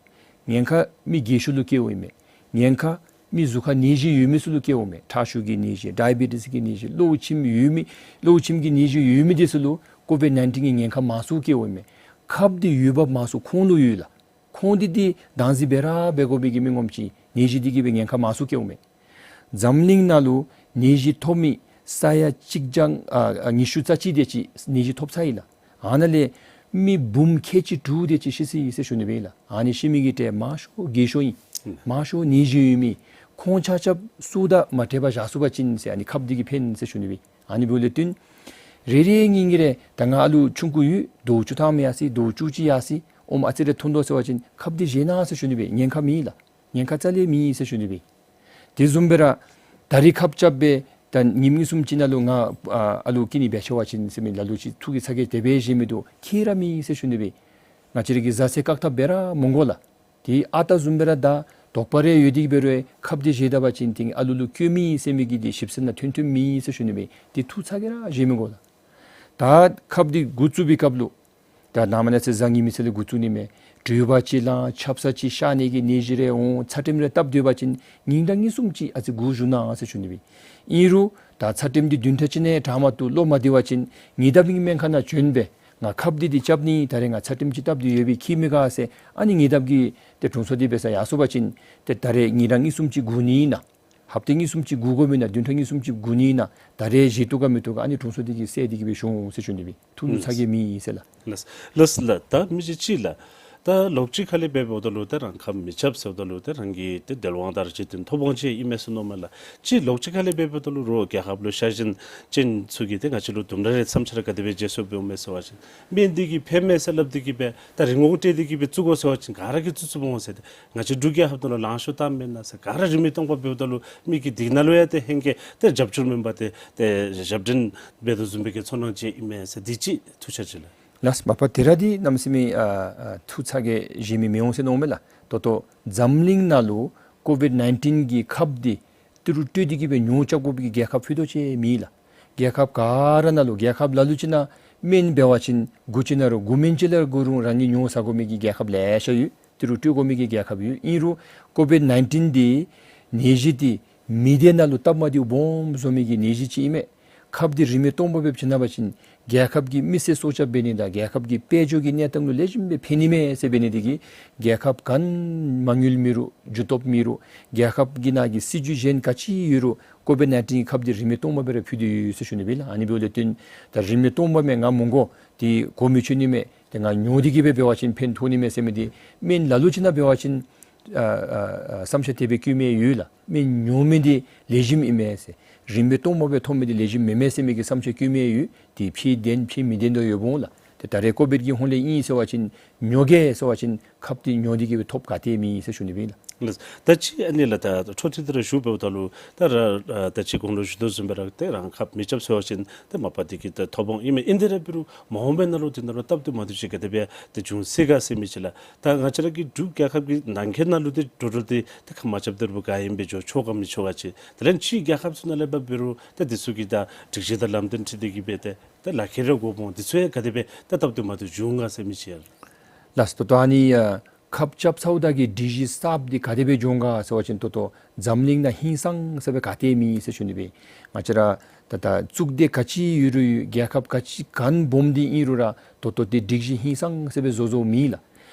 ཉེན་ཁ་མི་རྒས་ཤོས་ལུ་བཀལཝ་ཨིན་མས། ཉེན་ཁ་མི་གཟུགས་ཁར་ནད་གཞི་ཡོད་མི་ཚུ་ལུ་བཀལཝ་ཨིན་མས། ཁྲག་ཤུགས་ཀྱི་ནད་གཞི་ཌའི་བི་ཊིས་ཀྱི་ནད་གཞི་གློ་མཆིན་ཡོད་མི་གློ་མཆིན་གྱི་ནད་གཞི་ཡོད་མི་འདི་ཚུ་ལུ་ཀོ་བིཌ་ནའིན་ཊིན་གྱི་ཉེན་ཁ་མང་སུ་བཀལཝ་ཨིན་མས། ཁབ་འདི་འོས་འབབ་མང་སུ་ཁོང་ལུ་ཡོད་ལགས། ཁོང་འདི་འདི་བདག་འཛིན་འབད་ར་འབད་དགོ་པའི་གི་མི་ངོམ་ཅིག་ནད་གཞི་འདི་གིས་སྦེ་ཉེན་ཁ་མང་སུ་བཀལཝ་མས། འཛམ་གླིང་ནང་ལུ་ནད་གཞི་ཐོབ་མི་ས་ཡ་གཅིག་བརྒྱ་ཨ་ཨ་ཉི་ཤུ་རྩ་གཅིག་དེ་ཅིག་ནད་གཞི་ཐོབ་ཚར་ཡི་ལགས། ཨ་ནཱ་ལས་མི་འབུམ་ཁལ་གཅིག་དྲུག་དེ་ཅིག་ཤི་སོ་ཡི་ཟེར་ཞུ་ནི་སྦེ་ལགས། ཨ་ནི་ཤི་མི་གི་གྲས་མང་ཤོས་རྒས་ཤོས་ཨིན། མང་ཤོས་ནད་གཞི་ཡོད་མི། ཁོང་ཆ་ཁྱབ་སྲོག་དང་མ་བྲལ་བར་བཞག་ཚུགས་པ་ཅིན་ཟེར་ཨ་ནི་ཁབ་འདི་གིས་ཕན་ཟེར་ཞུ་ནི་སྦེ། ཨ་ནི་འབདཝ་ལས་བརྟེན་རེ་རེ་གཉིས་གཉིས་རེ་ད་ང་ཨ་ལུ་ཆུང་ཀུ་ཡོད། ཟླཝ་བཅུ་ཐམ་ཡར་སོ་ཡི། ཟླཝ་བཅུ་གཅིག་ཡར་སོ་ཡི། ཨོམ་ཨ་ཙི་རེ་ཐོན་དོ་ཟེར་བ་ཅིན་ཁབ་འདི་བཞེས་གནང་ཟེར་ཞུ་ནི་སྦེ། ཉེན་ཁ་མེད་ལགས། ཉེན་ཁ་རྩ་ལས་མེད་ཟེར་ཞུ་ནི་སྦེ། དེ་བཟུམ་སྦེ་ར་ད་རིས་ཁབ་རྐྱབ་སྦེ་ད་ཉིནམ་གཉིས་གསུམ་ཅིག་ནང་ལུ་ང་ཨ་ཨ་ལུ་སྐྱེ་ནི་འབད་ཆོག་པ་ཅིན་ཟེར་མི་ལ་ལུ་ཅིག་ཐུགས་ཀྱི་ཚ་གྱང་དེ་སྦེ་བཞེས་མི་འདུག། ཁྱད་ར་མེད་ཟེར་ཞུ་ནི་སྦེ། ང་བཅས་ར་གིས་བཟའ་ཚང་བཀག་ཐབས་འབད་ར་མི་དགོ་ལགས། དེ་ཨ་རྟག་བཟུམ་སྦེ་ར་ད་དོགས་པ་རེ་ཡོད་དེ་གི་འབད་རུང་ཁབ་འདི་བཞེས་ད་པ་ཅིན་ཏེ་ཨ་ལུ་ལུ་སྐྱོན་མེད་ཟེར་མི་གི་འདི་ཞིབ་འཚོལ་ནང་ཐོན་ཐོནམ་མེད་ཟེར་ཞུ་ནི་སྦེ། དེ་ཐུགས་ཚ་གྱང་ར་བཞེས་མི་དགོ་ལགས། ད་ཁབ་འདི་འགོ་བཙུགས་པའི་སྐབས་ལུ་ད་ནངས་པ་གནངས་ཚེ་གཟའ་ཉི་མའི་ཚེ་ལས་འགོ་བཙུགས་ནི་མས། དྲོད་འབར་ཅིག་ལང་། ཆབ་གསང་ཅིག་ཤར་ནི་གི་ནད་གཞི་རེ་འོང་། ཚད་རིམས་རེ་བཏབ་སྡོད་པ་ཅིན་ཉིན་གྲངས་གཉིས་གསུམ་ཅིག་ཨ་ཙི་སྒུག་བཞུགས་གནང་ཟེར་ཞུ་ནི་སྦེ། ཨིན་རུང་ད་ཚད་རིམས་འདི་བདུན་ཕྲག་གཅིག་ནང་དྲག་མ་བཏུབ་བློ་མ་བདེ་བ་ཅིན་ཉེ་འདབས་ཀྱི་སྨན་ཁང་ནང་བྱོན་སྦེ་ང་ཁབ་འདི་འདི་རྐྱབ་ནི་ད་རེས་ང་ཚད་རིམས་ཅིག་བཏབ་སྟེ་ཡོད་པས་ཁྱད་མེད་ག་ཟེར་ཨ་ནི་ཉེ་འདབས་ཀྱི་ཏེ་དྲུང་འཚོ་འདི་འབད་སར་ཡར་སོང་པ་ཅིན་ཏེ་ད་རེས་ཉིན་གྲངས་གཉིས་གསུམ་ཅིག་སྒུག་ནི་ཨིན་ན། ཧབ་ཏ་གཉིས་གསུམ་ཅིག་སྒུག་དགོཔ་ཨིན་ན། བདུན་ཕྲག་གཉིས་གསུམ་ཅིག་སྒུག་ནི་ཨིན་ན། ད་རེས་བཞེས་བཏུབ་ག་མི་བཏུབ་ག་ཨ་ནི་དྲུང་འཚོ་འདི་གིས་གསལ་ཏེ་གི་སྦེ་ཞུ་འོང་ཟེར་ཞུ་ནི་སྦེ། ཐུགས་ལུ་ཚ་གྱང་མེད་ཟེར་ལགས། ལགས་ལགས་ལགས། ད་མི་གཅིག་ཅིག་ལགས། ད་ལོགས་གཅིག་ཁ་ལས་འབད་འབདཝ་ད་ལུ་ད་རང་ཁབ་མི་རྐྱབ་ཟེརཝ་ད་ལུ་ད་རང་གི་ཏེ་དལ་དབང་དང་ར་འཇིག་རྟེན་ཐོབ་དབང་ཅིག་ཨིན་མས་ཟེར་མནོཝ་མས་ལགས། གཅིག་ལོགས་གཅིག་ཁ་ལས་འབད་འབདཝ་ད་ལུ་རོགས་རྒྱལ་ཁབ་ལུ་ཤ་ཞེན་ཅན་ཚུ་གིས་ཏེ་ང་བཅས་ལུ་དུམ་གྲ་རེ་མཚམས་ཆ་ར་ག་དེ་སྦེ་བརྗེ་སོར་འབདཝ་མས་ཟེར་བ་ཅིན་སྨན་འདི་གིས་ཕན་མས་ཟེར་སླབ་སྟེ་གི་སྦེ་ད་རིན་གོང་སྤྲོད་དེ་གི་སྦེ་བཙུགས་དགོ་ཟེར་བ་ཅིན་ག་ར་གིས་བཙུགས་བཙུགསཔ་འོང་ཟེར་ཏེ། ང་བཅས་འབྲུག་རྒྱལ་ཁབ་ནང་ལུ་ལང་ཤོར་བཏངམ་མེན་ན་ཟེར་ག་ར་རིན་མེད་སྟོང་པ་འབདཝ་ད་ལུ་མི་གི་སྡིག་ནང་ལུ་ཡང་ཏེ་ཧེང་སྐལ་ཏེ་རྒྱབ་སྐྱོར་མེན་པར་ཏེ་ཏེ་ཞབས་འདྲེན་འབད་དོ་བཟུམ་སྦེ་གི་ཚོར་སྣང་ཅིག་ཨིན་མས་ཟེར་འདི་ཅིག་ཐུགས་འཆར་ཅིག་ལགས། ལགས་མ་པ་དེ་ར་འདི་གནམ་མེད་ས་མེད་ཨ་ཨ་ཐུགས་ཚ་གྱང་བཞེས་མི་མི་འོང་ཟེར་མནོཝ་མས་ལགས། ད་ལྟོ་འཛམ་གླིང་ནང་ལུ་ཀོ་བིཌ་ནའིན་ཊིན་གྱི་ཁབ་འདི་ཏི་རུ་སྤྲོད་དེ་གི་སྦེ་ཉོ་རྐྱབ་དགོ་པའི་གི་རྒྱལ་ཁབ་ཕུད་རྡོག་ཅིག་མེད་ལགས། རྒྱལ་ཁབ་ག་ར་ནང་ལུ་རྒྱལ་ཁབ་ལ་ལུ་ཅིག་ནང་ སྨན་འབད་བ་ཅིན་དགུ་ཅིག་ནང་རུང་དགུ་སྨན་ཅིག་ལས་དགོ་རུང་རང་གིས་ཉོ་ཟ་དགོ་མི་གི་རྒྱལ་ཁབ་ལེ་ཤ་ཡོད། ཏི་རུ་སྤྲོད་དགོ་མི་གི་རྒྱལ་ཁབ་ཡོད། ཨིན་རུང་ཀོ་བིཌ་ནའིན་ཊིན་འདི་ནད་གཞི་འདི་མི་སྡེ་ནང་ལུ་སྟབས་མ་བདེཝ་སྦོམ་བཟོ་མི་གི་ནད་གཞི་ཅིག་ཨིན་མས། ཁབ་འདི་རིན་མེད་སྟོང་པ་སྦེ་བྱིན་པ་ཅིན་རྒྱལ་ཁབ་ཀྱི་མི་སེར་སྲོག་སྐྱབས་འབད་ནི་དང་རྒྱལ་ཁབ་ཀྱི་དཔལ་འབྱོར་གྱི་གནས་སྟངས་ལུ་ལེགས་ཤོམ་སྦེ་ཕན་ནི་མས་ཟེར་འབད་ནི་འདི་གིས་རྒྱལ་ཁབ་ག་ནི་མ་དངུལ་མེད་རུང་རྒྱུ་སྟོབས་མེད་རུང་རྒྱལ་ཁབ་ཀྱི་ནང་གི་སྲིད་བྱུས་གཞན་ག་ཅི་ཡོད་རུང་ཀོ་བིཌ་ནའིན་ཊིན་གྱི་ཁབ་འདི་རིན་མེད་སྟོང་པ་སྦེ་ར་ཕུལ་ཏེ་ཡོད་ཟེར་ཞུ་ནི་སྦེ་ལགས། ཨ་ནི་འབདཝ་ལས་བརྟེན་ད་རིན་མེད་སྟོང་པ་མས་ང་མི་དགོ། ཏེ་གོ་མི་ཆོད་ནི་མས། ཏེ་ང་ཉོ་སྟེ་གི་སྦེ་འབད་བ་ཅིན་ཕན་ཐོགས་ནི་མས་ཟེར་མི་འདི་སྨན་ལ་ལུ་ཅིག་ནང་འབད་བ་ཅིན་ཨ་ཨ་ཨ་བསམ་འཆར་དེ་སྦེ་བཀོད་མི་ཡོད་ལགས། སྨན་ཉོ་མི་འདི་ལེགས་ཤོམ་ཨིན་མས་ཟེར། རིན་མེད་སྟོང་པ་སྦེ་ཐོབ་མི་འདི་ལེགས་ཤོམ་མེན་མས་ཟེར་མི་གི་བསམ་འཆར་བཀོད་མི་ཡོད། ཏེ་ཕྱེད་བདེན་ཕྱེད་མི་བདེན་དོ་ཡོདཔ་འོང་ལགས། ཏེ་ད་རེས་ཀོ་བིཌ་ཀྱི་ཧོང་ལས་ཨིན་ཟེར་བ་ཅིན་ཉོ་གེ་ཟེར་བ་ཅིན་ཁབ་འདི་ཉོ་སྟེ་གི་སྦེ་ཐོབ་ག་ཏེ་མེད་ཟེར་ཞུ་ནི་སྦེ་ལགས། ལགས། ད་ཅི་ཨ་ནི་ལགས་ད་འཕྲོ་མཐུད་དེ་ར་ཞུ་འབདཝ་ད་ལུ་ད་ར་ཨ་ད་ཅི་གོང་ལུ་ཞུ་དོ་བཟུམ་སྦེ་ར་ཏེ་རང་ཁབ་མི་རྐྱབ་ཟེར་བ་ཅིན་ཏེ་མ་པ་འདི་གིས་ཏེ་ཐོབ་འོང་ཨིན་མས། ཨིན་ཏེ་ར་འབད་རུང་མ་འོངས་པའི་ནང་ལུ་འདི་ནང་ལུ་སྟབས་བདེ་མ་བདེཝ་ཅིག་ག་དེ་སྦེ་ཏེ་འབྱུང་སྲིད་ག་ཟེར་མི་ཅིག་ལགས། ད་ང་བཅས་ར་གི་འབྲུག་རྒྱལ་ཁབ་ཀྱི་ནང་འཁོད་ནང་ལུ་ཏེ་འགྲོ་འགྲུལ་འདི་ཏེ་ཁབ་མ་རྐྱབ་སྟེ་ར་འབད་ག་ཨིནམ་སྦེ་འགྱོ་ཆོག་ག་མི་ཆོག་ག་ཅིག། དེ་ལས་ཕྱི་རྒྱལ་ཁབ་ཚུ་ནང་ལས་འབད་རུང་ཏེ་འདི་ཚུ་གི་ད་སྒྲིག་གཞི་དང་ལམ་སྟོན་འཁྲིལ་ཏེ་གི་སྦེ་ཏེ་ད་ལག་ཁྱེར་ར་དགོཔ་འོང་། འདི་ཚུ་ཡང་ག་དེ་སྦེ་ད་སྟབས་བདེ་མ་བདེཝ་འབྱུང་ག་ཟེར་མི་ཅིག་ཡ། ལགས་སོ། ད་ཨ་ནི་ཨ་ཁབ་རྐྱབ་ཚརཝ་ད་གི་སྒྲིག་གཞི་གསརཔ་འདི་ག་དེ་སྦེ་འབྱུང་ག་ཟེར་བ་ཅིན་ད་ལྟོ་འཛམ་གླིང་ནང་ཧིང་སངས་ས་སྦེ་ག་ཏེ་མེད་ཟེར་ཞུ་ནི་སྦེ། ང་བཅས་ར་ད་ད་གཙུག་སྡེ་ག་ཅི་ཡོད་རུང་ཡོད་རྒྱལ་ཁབ་ག་ཅི་ག་ནི་སྦོམ་འདི་ཨིན་རུང་ར་ད་ལྟོ་འདི་སྒྲིག་གཞི་ཧིང་སངས་ས་སྦེ་བཟོ་བཟོཝ་མེད་ལགས།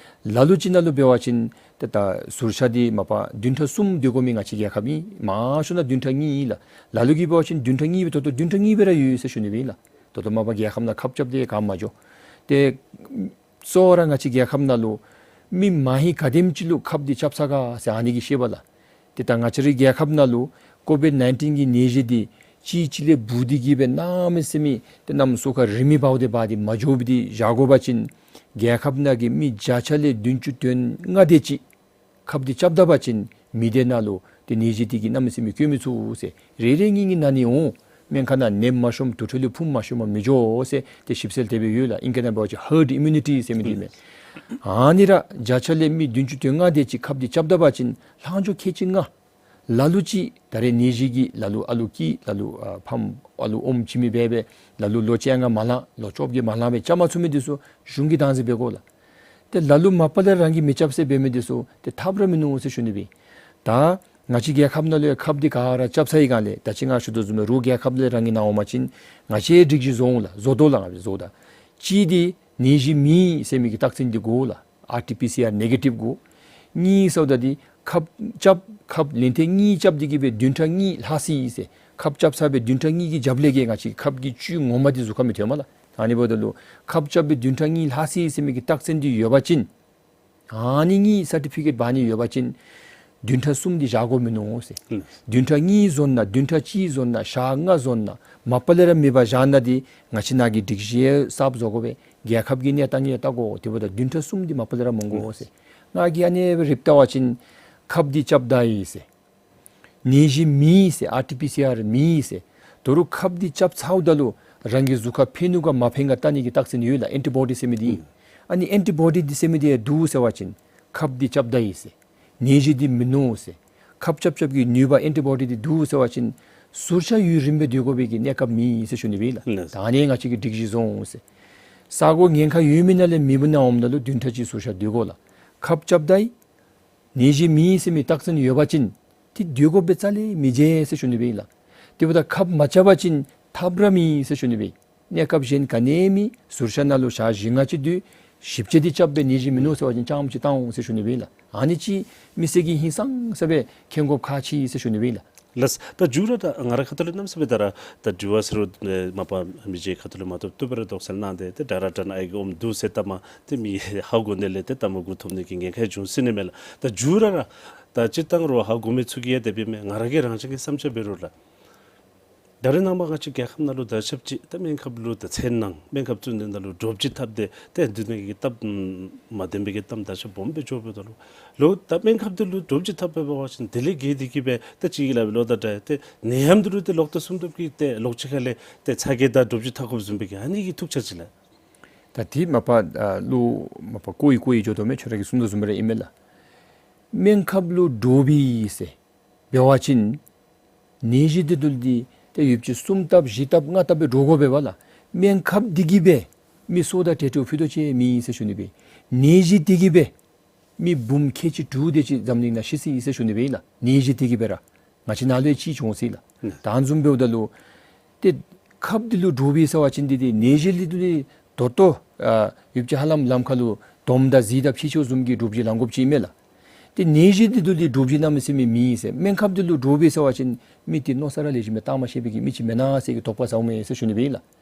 ལ་ལུ་ཅིག་ནང་ལུ་འབད་བ་ཅིན་ད་ད་ཟུར་བཞག་འདི་མ་པ་བདུན་ཕྲག་གསུམ་སྡོད་དགོ་མི་ང་བཅས་རྒྱལ་ཁབ་ཨིན། མང་ཤོས་ནང་བདུན་ཕྲག་གཉིས་ཨིན་ལགས། ལ་ལུ་གིས་འབད་བ་ཅིན་བདུན་ཕྲག་གཉིས་སྦེ་ད་ལྟོ་བདུན་ཕྲག་གཉིས་སྦེ་ར་ཡོད་ཟེར་ཞུ་ནི་སྦེ་ཨིན་ལགས། ད་ལྟོ་མ་པ་རྒྱལ་ཁབ་ནང་ཁབ་རྐྱབ་སྟེ་ག་མ་འགྱོ། ཏེ་གཙོ་བོ་ར་ང་བཅས་རྒྱལ་ཁབ་ནང་ལུ་མི་མ་ཧེ་ག་དེམ་ཅིག་ལུ་ཁབ་འདི་རྐྱབ་ཚར་ག་ཟེར་ཨ་ནི་གིས་ཤེས་པ་ལགས། ཏེ་ད་ང་བཅས་རའི་རྒྱལ་ཁབ་ནང་ལུ་ཀོ་བིཌ་ནའིན་ཊིན་གྱི་ནད་གཞི་འདི་གཅིག་གཅིག་ལས་འབུ་སྟེ་གི་སྦེ་གནམ་མེད་ས་མེད་ཏེ་གནམ་སོ་ཁ་རིལ་མི་འབརཝ་དེ་འབར་ཏེ་མ་འགྱོ་བར་འདི་བཞག་དགོ་པ་ཅིན་རྒྱལ་ཁབ་ནང་གི་མི་བརྒྱ་ཆ་ལས་བདུན་ཅུ་དོན་ལྔ་དེ་ཅིག་ཁབ་འདི་རྐྱབ་ད་པ་ཅིན་མི་སྡེ་ནང་ལུ་ཏེ་ནད་གཞི་འདི་གིས་གནམ་མེད་ས་མེད་བཀོལ་མི་ཚུགས་ཟེར། རེ་རེ་གཉིས་གཉིས་ན་ནི་འོང་། སྨན་ཁང་ནང་ནདཔ་མ་ཤོངམ་དུར་ཁྲོད་ལུ་ཕུངམ་མ་ཤོངམ་མི་འགྱོ་ཟེར་ཏེ་ཞིབ་འཚོལ་དེ་སྦེ་ཡོད་ལགས། ཨིང་སྐད་ནང་འབད་བ་ཅིན་ཧརཌ་ཨི་མིའུ་ནི་ཊི་ཟེར་མི་འདི་མས། ཨ་ནི་ར་བརྒྱ་ཆ་ལས་མི་བདུན་ཅུ་དོན་ལྔ་དེ་ཅིག་ཁབ་འདི་རྐྱབ་ད་པ་ཅིན་ལྷག་འཕྲོ་ཁལ་གཅིག་ལྔ། ལ་ལུ་ཅིག་ད་རེས་ནད་གཞི་གིས་ལ་ལུ་ཨ་ལུ་སྐྱིད་ལ་ལུ་ཨ་ཕམ་ཨ་ལུ་ཨོམ་བྱིན་མི་འབད་འབད་ལ་ལུ་ལོ་བཅོ་ལྔ་མ་ལང་ལོ་བཅོ་བརྒྱད་མ་ལང་སྦེ་རྐྱབ་མ་ཚུགས་མི་འདི་ཚུ་གཞུང་གིས་བདག་འཛིན་འབད་དགོ་ལགས། ཏེ་ལ་ལུ་མ་པ་ལས་རང་གིས་མི་རྐྱབ་ཟེར་འབད་མི་འདི་ཚུ་ཏེ་ཐབས་ར་མིན་ནུག་ཟེར་ཞུ་ནི་སྦེ། ད་ང་བཅས་རྒྱལ་ཁབ་ནང་ལུ་ཡང་ཁབ་འདི་ག་ར་རྐྱབ་ཚར་ཡི་ག་ལས་ད་ཅི་ང་ཞུ་དོ་བཟུམ་སྦེ་རོགས་རྒྱལ་ཁབ་ལས་རང་གི་ནང་འོང་པ་ཅིན་ང་བཅས་སྒྲིག་གཞི་བཟོ་འོང་ལགས། བཟོ་དོ་ལགས། ང་བཅས་བཟོ་ད། གཅིག་འདི་ནད་གཞི་མེད་ཟེར་མི་གི་རྟགས་མཚན་འདི་དགོ་ལགས། ཨར་ཊི་པི་སི་ཨར་ནེ་གེ་ཊིབ་དགོ། གཉིས་ཟེརཝ་ད་འདི་ཁབ་རྐྱབ་ཁབ་ལན་ཐེངས་གཉིས་རྐྱབ་སྟེ་གི་སྦེ་བདུན་ཕྲག་གཉིས་ལྷག་སོ་ཡི་ཟེར། ཁབ་རྐྱབ་ཚར་སྦེ་བདུན་ཕྲག་གཉིས་ཀྱི་རྒྱབ་ལས་ཀྱི་ང་བཅས་ཁབ་ཀྱི་བཅུད་ངོ་མ་འདི་གཟུགས་ཁར་མི་ཐོན་མས་ལགས། ཨ་ནི་འབདཝ་ད་ལུ་ཁབ་རྐྱབ་སྦེ་བདུན་ཕྲག་གཉིས་ལྷག་སོ་ཡི་ཟེར་མི་གི་རྟགས་མཚན་འདི་ཡོད་པ་ཅིན་ཨ་ནི་གཉིས་སར་ཊི་ཕི་ཀེཊ་འབག་ནི་ཡོད་པ་ཅིན་བདུན་ཕྲག་གསུམ་འདི་བཞག་དགོ་མིན་ནུག་ཟེར། ཨུམ། བདུན་ཕྲག་གཉིས་བཟོ་ན་བདུན་ཕྲག་གཅིག་བཟོ་ན་ཞག་ལྔ་བཟོ་ན་མ་པ་ལས་ར་མེད་པར་བཞག་ན་འདི་ང་བཅས་ནང་གི་སྒྲིག་གཞི་གསརཔ་བཟོ་དགོ་པས། རྒྱལ་ཁབ་ཀྱི་གནས་སྟངས་ཡང་བལྟ་དགོ། དེ་འབདཝ་ད་བདུན་ཕྲག་གསུམ་འདི་མ་པ་ལས་ར་མི་དགོ་ཟེར། ང་གིས་ཨ་ནི་སྦེ་རིགཔ་བལྟ་བ་ཅིན་ཁབ་འདི་རྐྱབ་ད་ཡི་ཟེར། ནད་གཞི་མེད་ཟེར། ཨར་ཊི་པི་སི་ཨར་མེད་ཟེར། ད་རུང་ཁབ་འདི་རྐྱབ་ཚརཝ་ད་ལུ་རང་གི་གཟུགས་ཁར་ཕན་ནུག་ག་མ་ཕན་ག་བལྟ་ནི་གི་རྟགས་མཚན་ཡོད་ལགས། ཨེན་ཊི་བོ་ཌི་ཟེར་མི་འདི། ཨ་ནི་ཨེན་ཊི་བོ་ཌི་འདི་ཟེར་མི་འདི་འདུག་ཟེར་བ་ཅིན་ཁབ་འདི་རྐྱབ་ད་ཡི་ཟེར། ནད་གཞི་འདི་མིན་ནུག་ཟེར། ཁབ་རྐྱབ་རྐྱབ་ཀྱི་ནུས་པ་ཨེན་ཊི་བོ་ཌི་འདི་འདུག་ཟེར་བ་ཅིན་ཟུར་བཞག་ཡུན་རིངམོ་སྦེ་སྡོད་དགོ་པའི་གི་གནས་སྐབས་མེད་ཟེར་ཞུ་ནི་སྦེ་ལགས། ལགས། ད་ཨ་ནི་ང་བཅས་ཀྱིས་སྒྲིག་གཞི་བཟོ་འོང་ཟེར། ས་གོ་ཉེན་ཁ་ཡོད་མི་ནང་ལས་མེད་མི་ནང་འོངམ་ད་ལུ་བདུན་ཕྲག་གཅིག་ཟུར་བཞག་སྡོད་དགོ་ལགས། ཁབ་རྐྱབ་ད་ཡི། ནད་གཞི་མེད་ཟེར་མི་རྟགས་མཚན་ཡོད་པ་ཅིན་ཏེ་སྡོད་དགོཔ་སྦེ་རྩ་ལས་མི་བྱེད་ཟེར་ཞུ་ནི་སྦེ་ལགས། དེ་འབདཝ་ད་ཁབ་མ་རྐྱབ་པ་ཅིན་ཐབས་ར་མེད་ཟེར་ཞུ་ནི་སྦེ། གནས་སྐབས་གཞན་ག་ནི་མེད། ཟུར་བཞག་ནང་ལུ་ཞག་བཞི་ལྔ་ཅིག་སྡོད། ཞིབ་དཔྱད་འདི་རྐྱབ་སྦེ་ནད་གཞི་མིན་ནུག་ཟེར་བ་ཅིན་རྐྱངམ་ཅིག་བཏང་འོང་ཟེར་ཞུ་ནི་སྦེ་ལགས། ཨ་ནི་ཅིག་མི་སེར་གྱིས་ཧིང་སངས་ས་སྦེ་མཁྱེན་དགོཔ་ཁག་ཆེ་ཟེར་ཞུ་ནི་སྦེ་ལགས། ལགས། ད་མཇུག་ར་ད་ང་ར་ཁ་ཐུག་ལས་གནམ་མེད་ས་མེད་ད་ར་ད་དྲི་བ་ཟེར་རུང་མ་པ་མི་རྗེ་ཁ་ཐུག་ལས་མ་ཐོབ་བཏུབ་པར་དོགས་སེལ་གནང་སྟེ་ཏེ་དྲག་ར་དྲག་ན་ཨའི་གི་ཨོམ་འདུག་ཟེར་ལྟ་མ་ཏེ་མི་ཧ་གོ་ནི་ལས་ཏེ་ལྟ་མ་གུ་ཐུབ་ནི་གི་ཉེན་ཁ་འབྱུང་སྲིད་ནི་མས་ལགས། ད་མཇུག་ར་ར་ད་སྤྱིར་བཏང་ར་ཧ་གོ་མི་ཚུ་གིས་ཡང་དེ་སྦེ་མས། ང་ར་གི་རང་བཞིན་གྱི་བསམ་འཆར་འབད་རུང་ལགས། ད་རེས་ནངས་པ་ང་བཅས་རྒྱལ་ཁབ་ནང་ལུ་དར་ཁྱབ་ཅིག་ད་སྨན་ཁབ་ལུ་ད་ཚེར་སྣང་སྨན་ཁབ་བཙུགས་ནི་ནང་ལུ་འདྲོག་བྱེལ་འཐབ་སྟེ་ཏེ་འདི་ནང་གི་སྟབས་མ་བདེ་བའི་གི་གཏམ་དར་ཁྱབ་སྦོམ་སྦེ་འགྱོ་འབདཝ་ད་ལུ་ལོག་ད་སྨན་ཁབ་འདི་ལུ་འདྲོག་བྱེལ་འཐབ་འབད་བ་ཅིན་དེ་ལས་བརྒལ་ཏེ་གི་སྦེ་ད་ཅི་ལགས་སྦེ་ལོག་ད་ད་ཏེ་ནད་ཡམས་འདི་ལུ་ཏེ་ལོག་ལྟབ་གསུམ་ལྟབ་ཀྱིས་ཏེ་ལོག་ཅི་ཁ་ལས་ཏེ་ཚ་གྱང་དང་འདྲོག་བྱེལ་འཐབ་དགོཔ་བཟུམ་སྦེ་གི་ཨ་ནི་གི་ཐུགས་འཆར་ཅིག་ལགས། ད་འདི་མ་པ་ཨ་ལུ་མ་པ་ཀོ་ཡི་ཀོ་ཡི་འགྱོ་དོ་མས། ཁྱོད་ར་གིས་གསུངས་དོ་བཟུམ་ར་ཨིན་མས་ལགས། སྨན་ཁབ་ལུ་འདྲོག་པས་ཟེར་འབད་བ་ཅིན་ནད་གཞི་འདི་དུལ་འདི་ཏེ་ཡུདཔ་ཅིག་གསུམ་ལྟབ་བཞི་ལྟབ་ལྔ་ལྟབ་སྦེ་འདྲོག་དགོ་པས་པ་ལགས། སྨན་ཁབ་འདི་གིས་སྦེ་ མི་སོ་དང་ཏེ་ཏོ་ཕུད་རྡོག་ཅིག་མེད་ཟེར་ཞུ་ནི་སྦེ། ནད་གཞི་འདི་གིས་སྦེ་མི་འབུམ་ཁལ་གཅིག་དྲུག་དེ་ཅིག་འཛམ་གླིང་ནང་ཤི་སོ་ཡི་ཟེར་ཞུ་ནི་སྦེ་ཨིན་ལགས། ནད་གཞི་འདི་གིས་སྦེ་ར་ང་བཅས་ནང་ལུ་ཡང་ཅིག་བྱུང་སོ་ཡི་ལགས། ཨུམ། ད་བཟུམ་འབདཝ་ད་ལུ་ཏེ་ཁབ་འདི་ལུ་འདྲོག་པས་ཟེར་བ་ཅིན་འདི་ཏེ་ནད་གཞི་འདི་ལུ་ཏེ་ད་ལྟོ་ཨ་ཡུདཔ་ཅིག་ཧ་ལམ་ལམ་ཁ་ལུ་དོམ་དང་གཟིག་དང་ཕྱེ་ཅོག་བཟུམ་གྱི་འདྲོག་པ་ཅིག་ལང་དགོཔ་ཅིག་ཨིན་མས་ལགས། ཏེ་ནད་གཞི་འདི་ལུ་ཏེ་འདྲོག་པ་ཅིག་གནམ་མེད་ས་མེད་མེད་ཟེར། སྨན་ཁབ་འདི་ལུ་འདྲོག་པས་ཟེར་བ་ཅིན་མི་འདི་མནོ་བསམ་ར་ལེགས་ཤོམ་སྦེ་བཏང་མ་ཤེས་པའི་གི་མི་ཅིག་མེན་ན་ཟེར་གྱི་དོགས་པ་ཟཝ་མས་ཟེར་ཞུ་ནི་སྦེ་ཨིན་ལགས།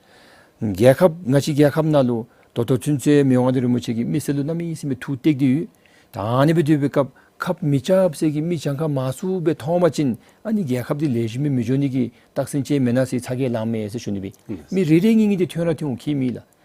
རྒྱལ་ཁབ་ང་བཅས་རྒྱལ་ཁབ་ནང་ལུ་ད་ལྟོ་ཚུན་ཚོད་མི་དབང་མངའ་བདག་རིན་པོ་ཆེ་གིས་མི་སེར་ལུ་གནམ་མེད་ས་མེད་ཐུགས་གཏད་དེ་ཡོད། ད་ཨ་ནི་སྦེ་སྡོད་པའི་སྐབས་ཁབ་མི་རྐྱབ་ཟེར་གྱི་མི་གྱངས་ཁ་མང་སུ་སྦེ་མཐོང་པ་ཅིན་ཨ་ནི་རྒྱལ་ཁབ་འདི་ལེགས་ཤོམ་སྦེ་མི་འགྱོ་ནི་གི་རྟགས་མཚན་ཅིག་མེན་ན་ཟེར་ཚ་གྱང་ལངམ་མས་ཟེར་ཞུ་ནི་སྦེ། ཨིན། མི་རེ་རེ་གཉིས་གཉིས་འདི་ཐོན་ར་ཐོན་འོང་ཁྱད་མེད་ལགས།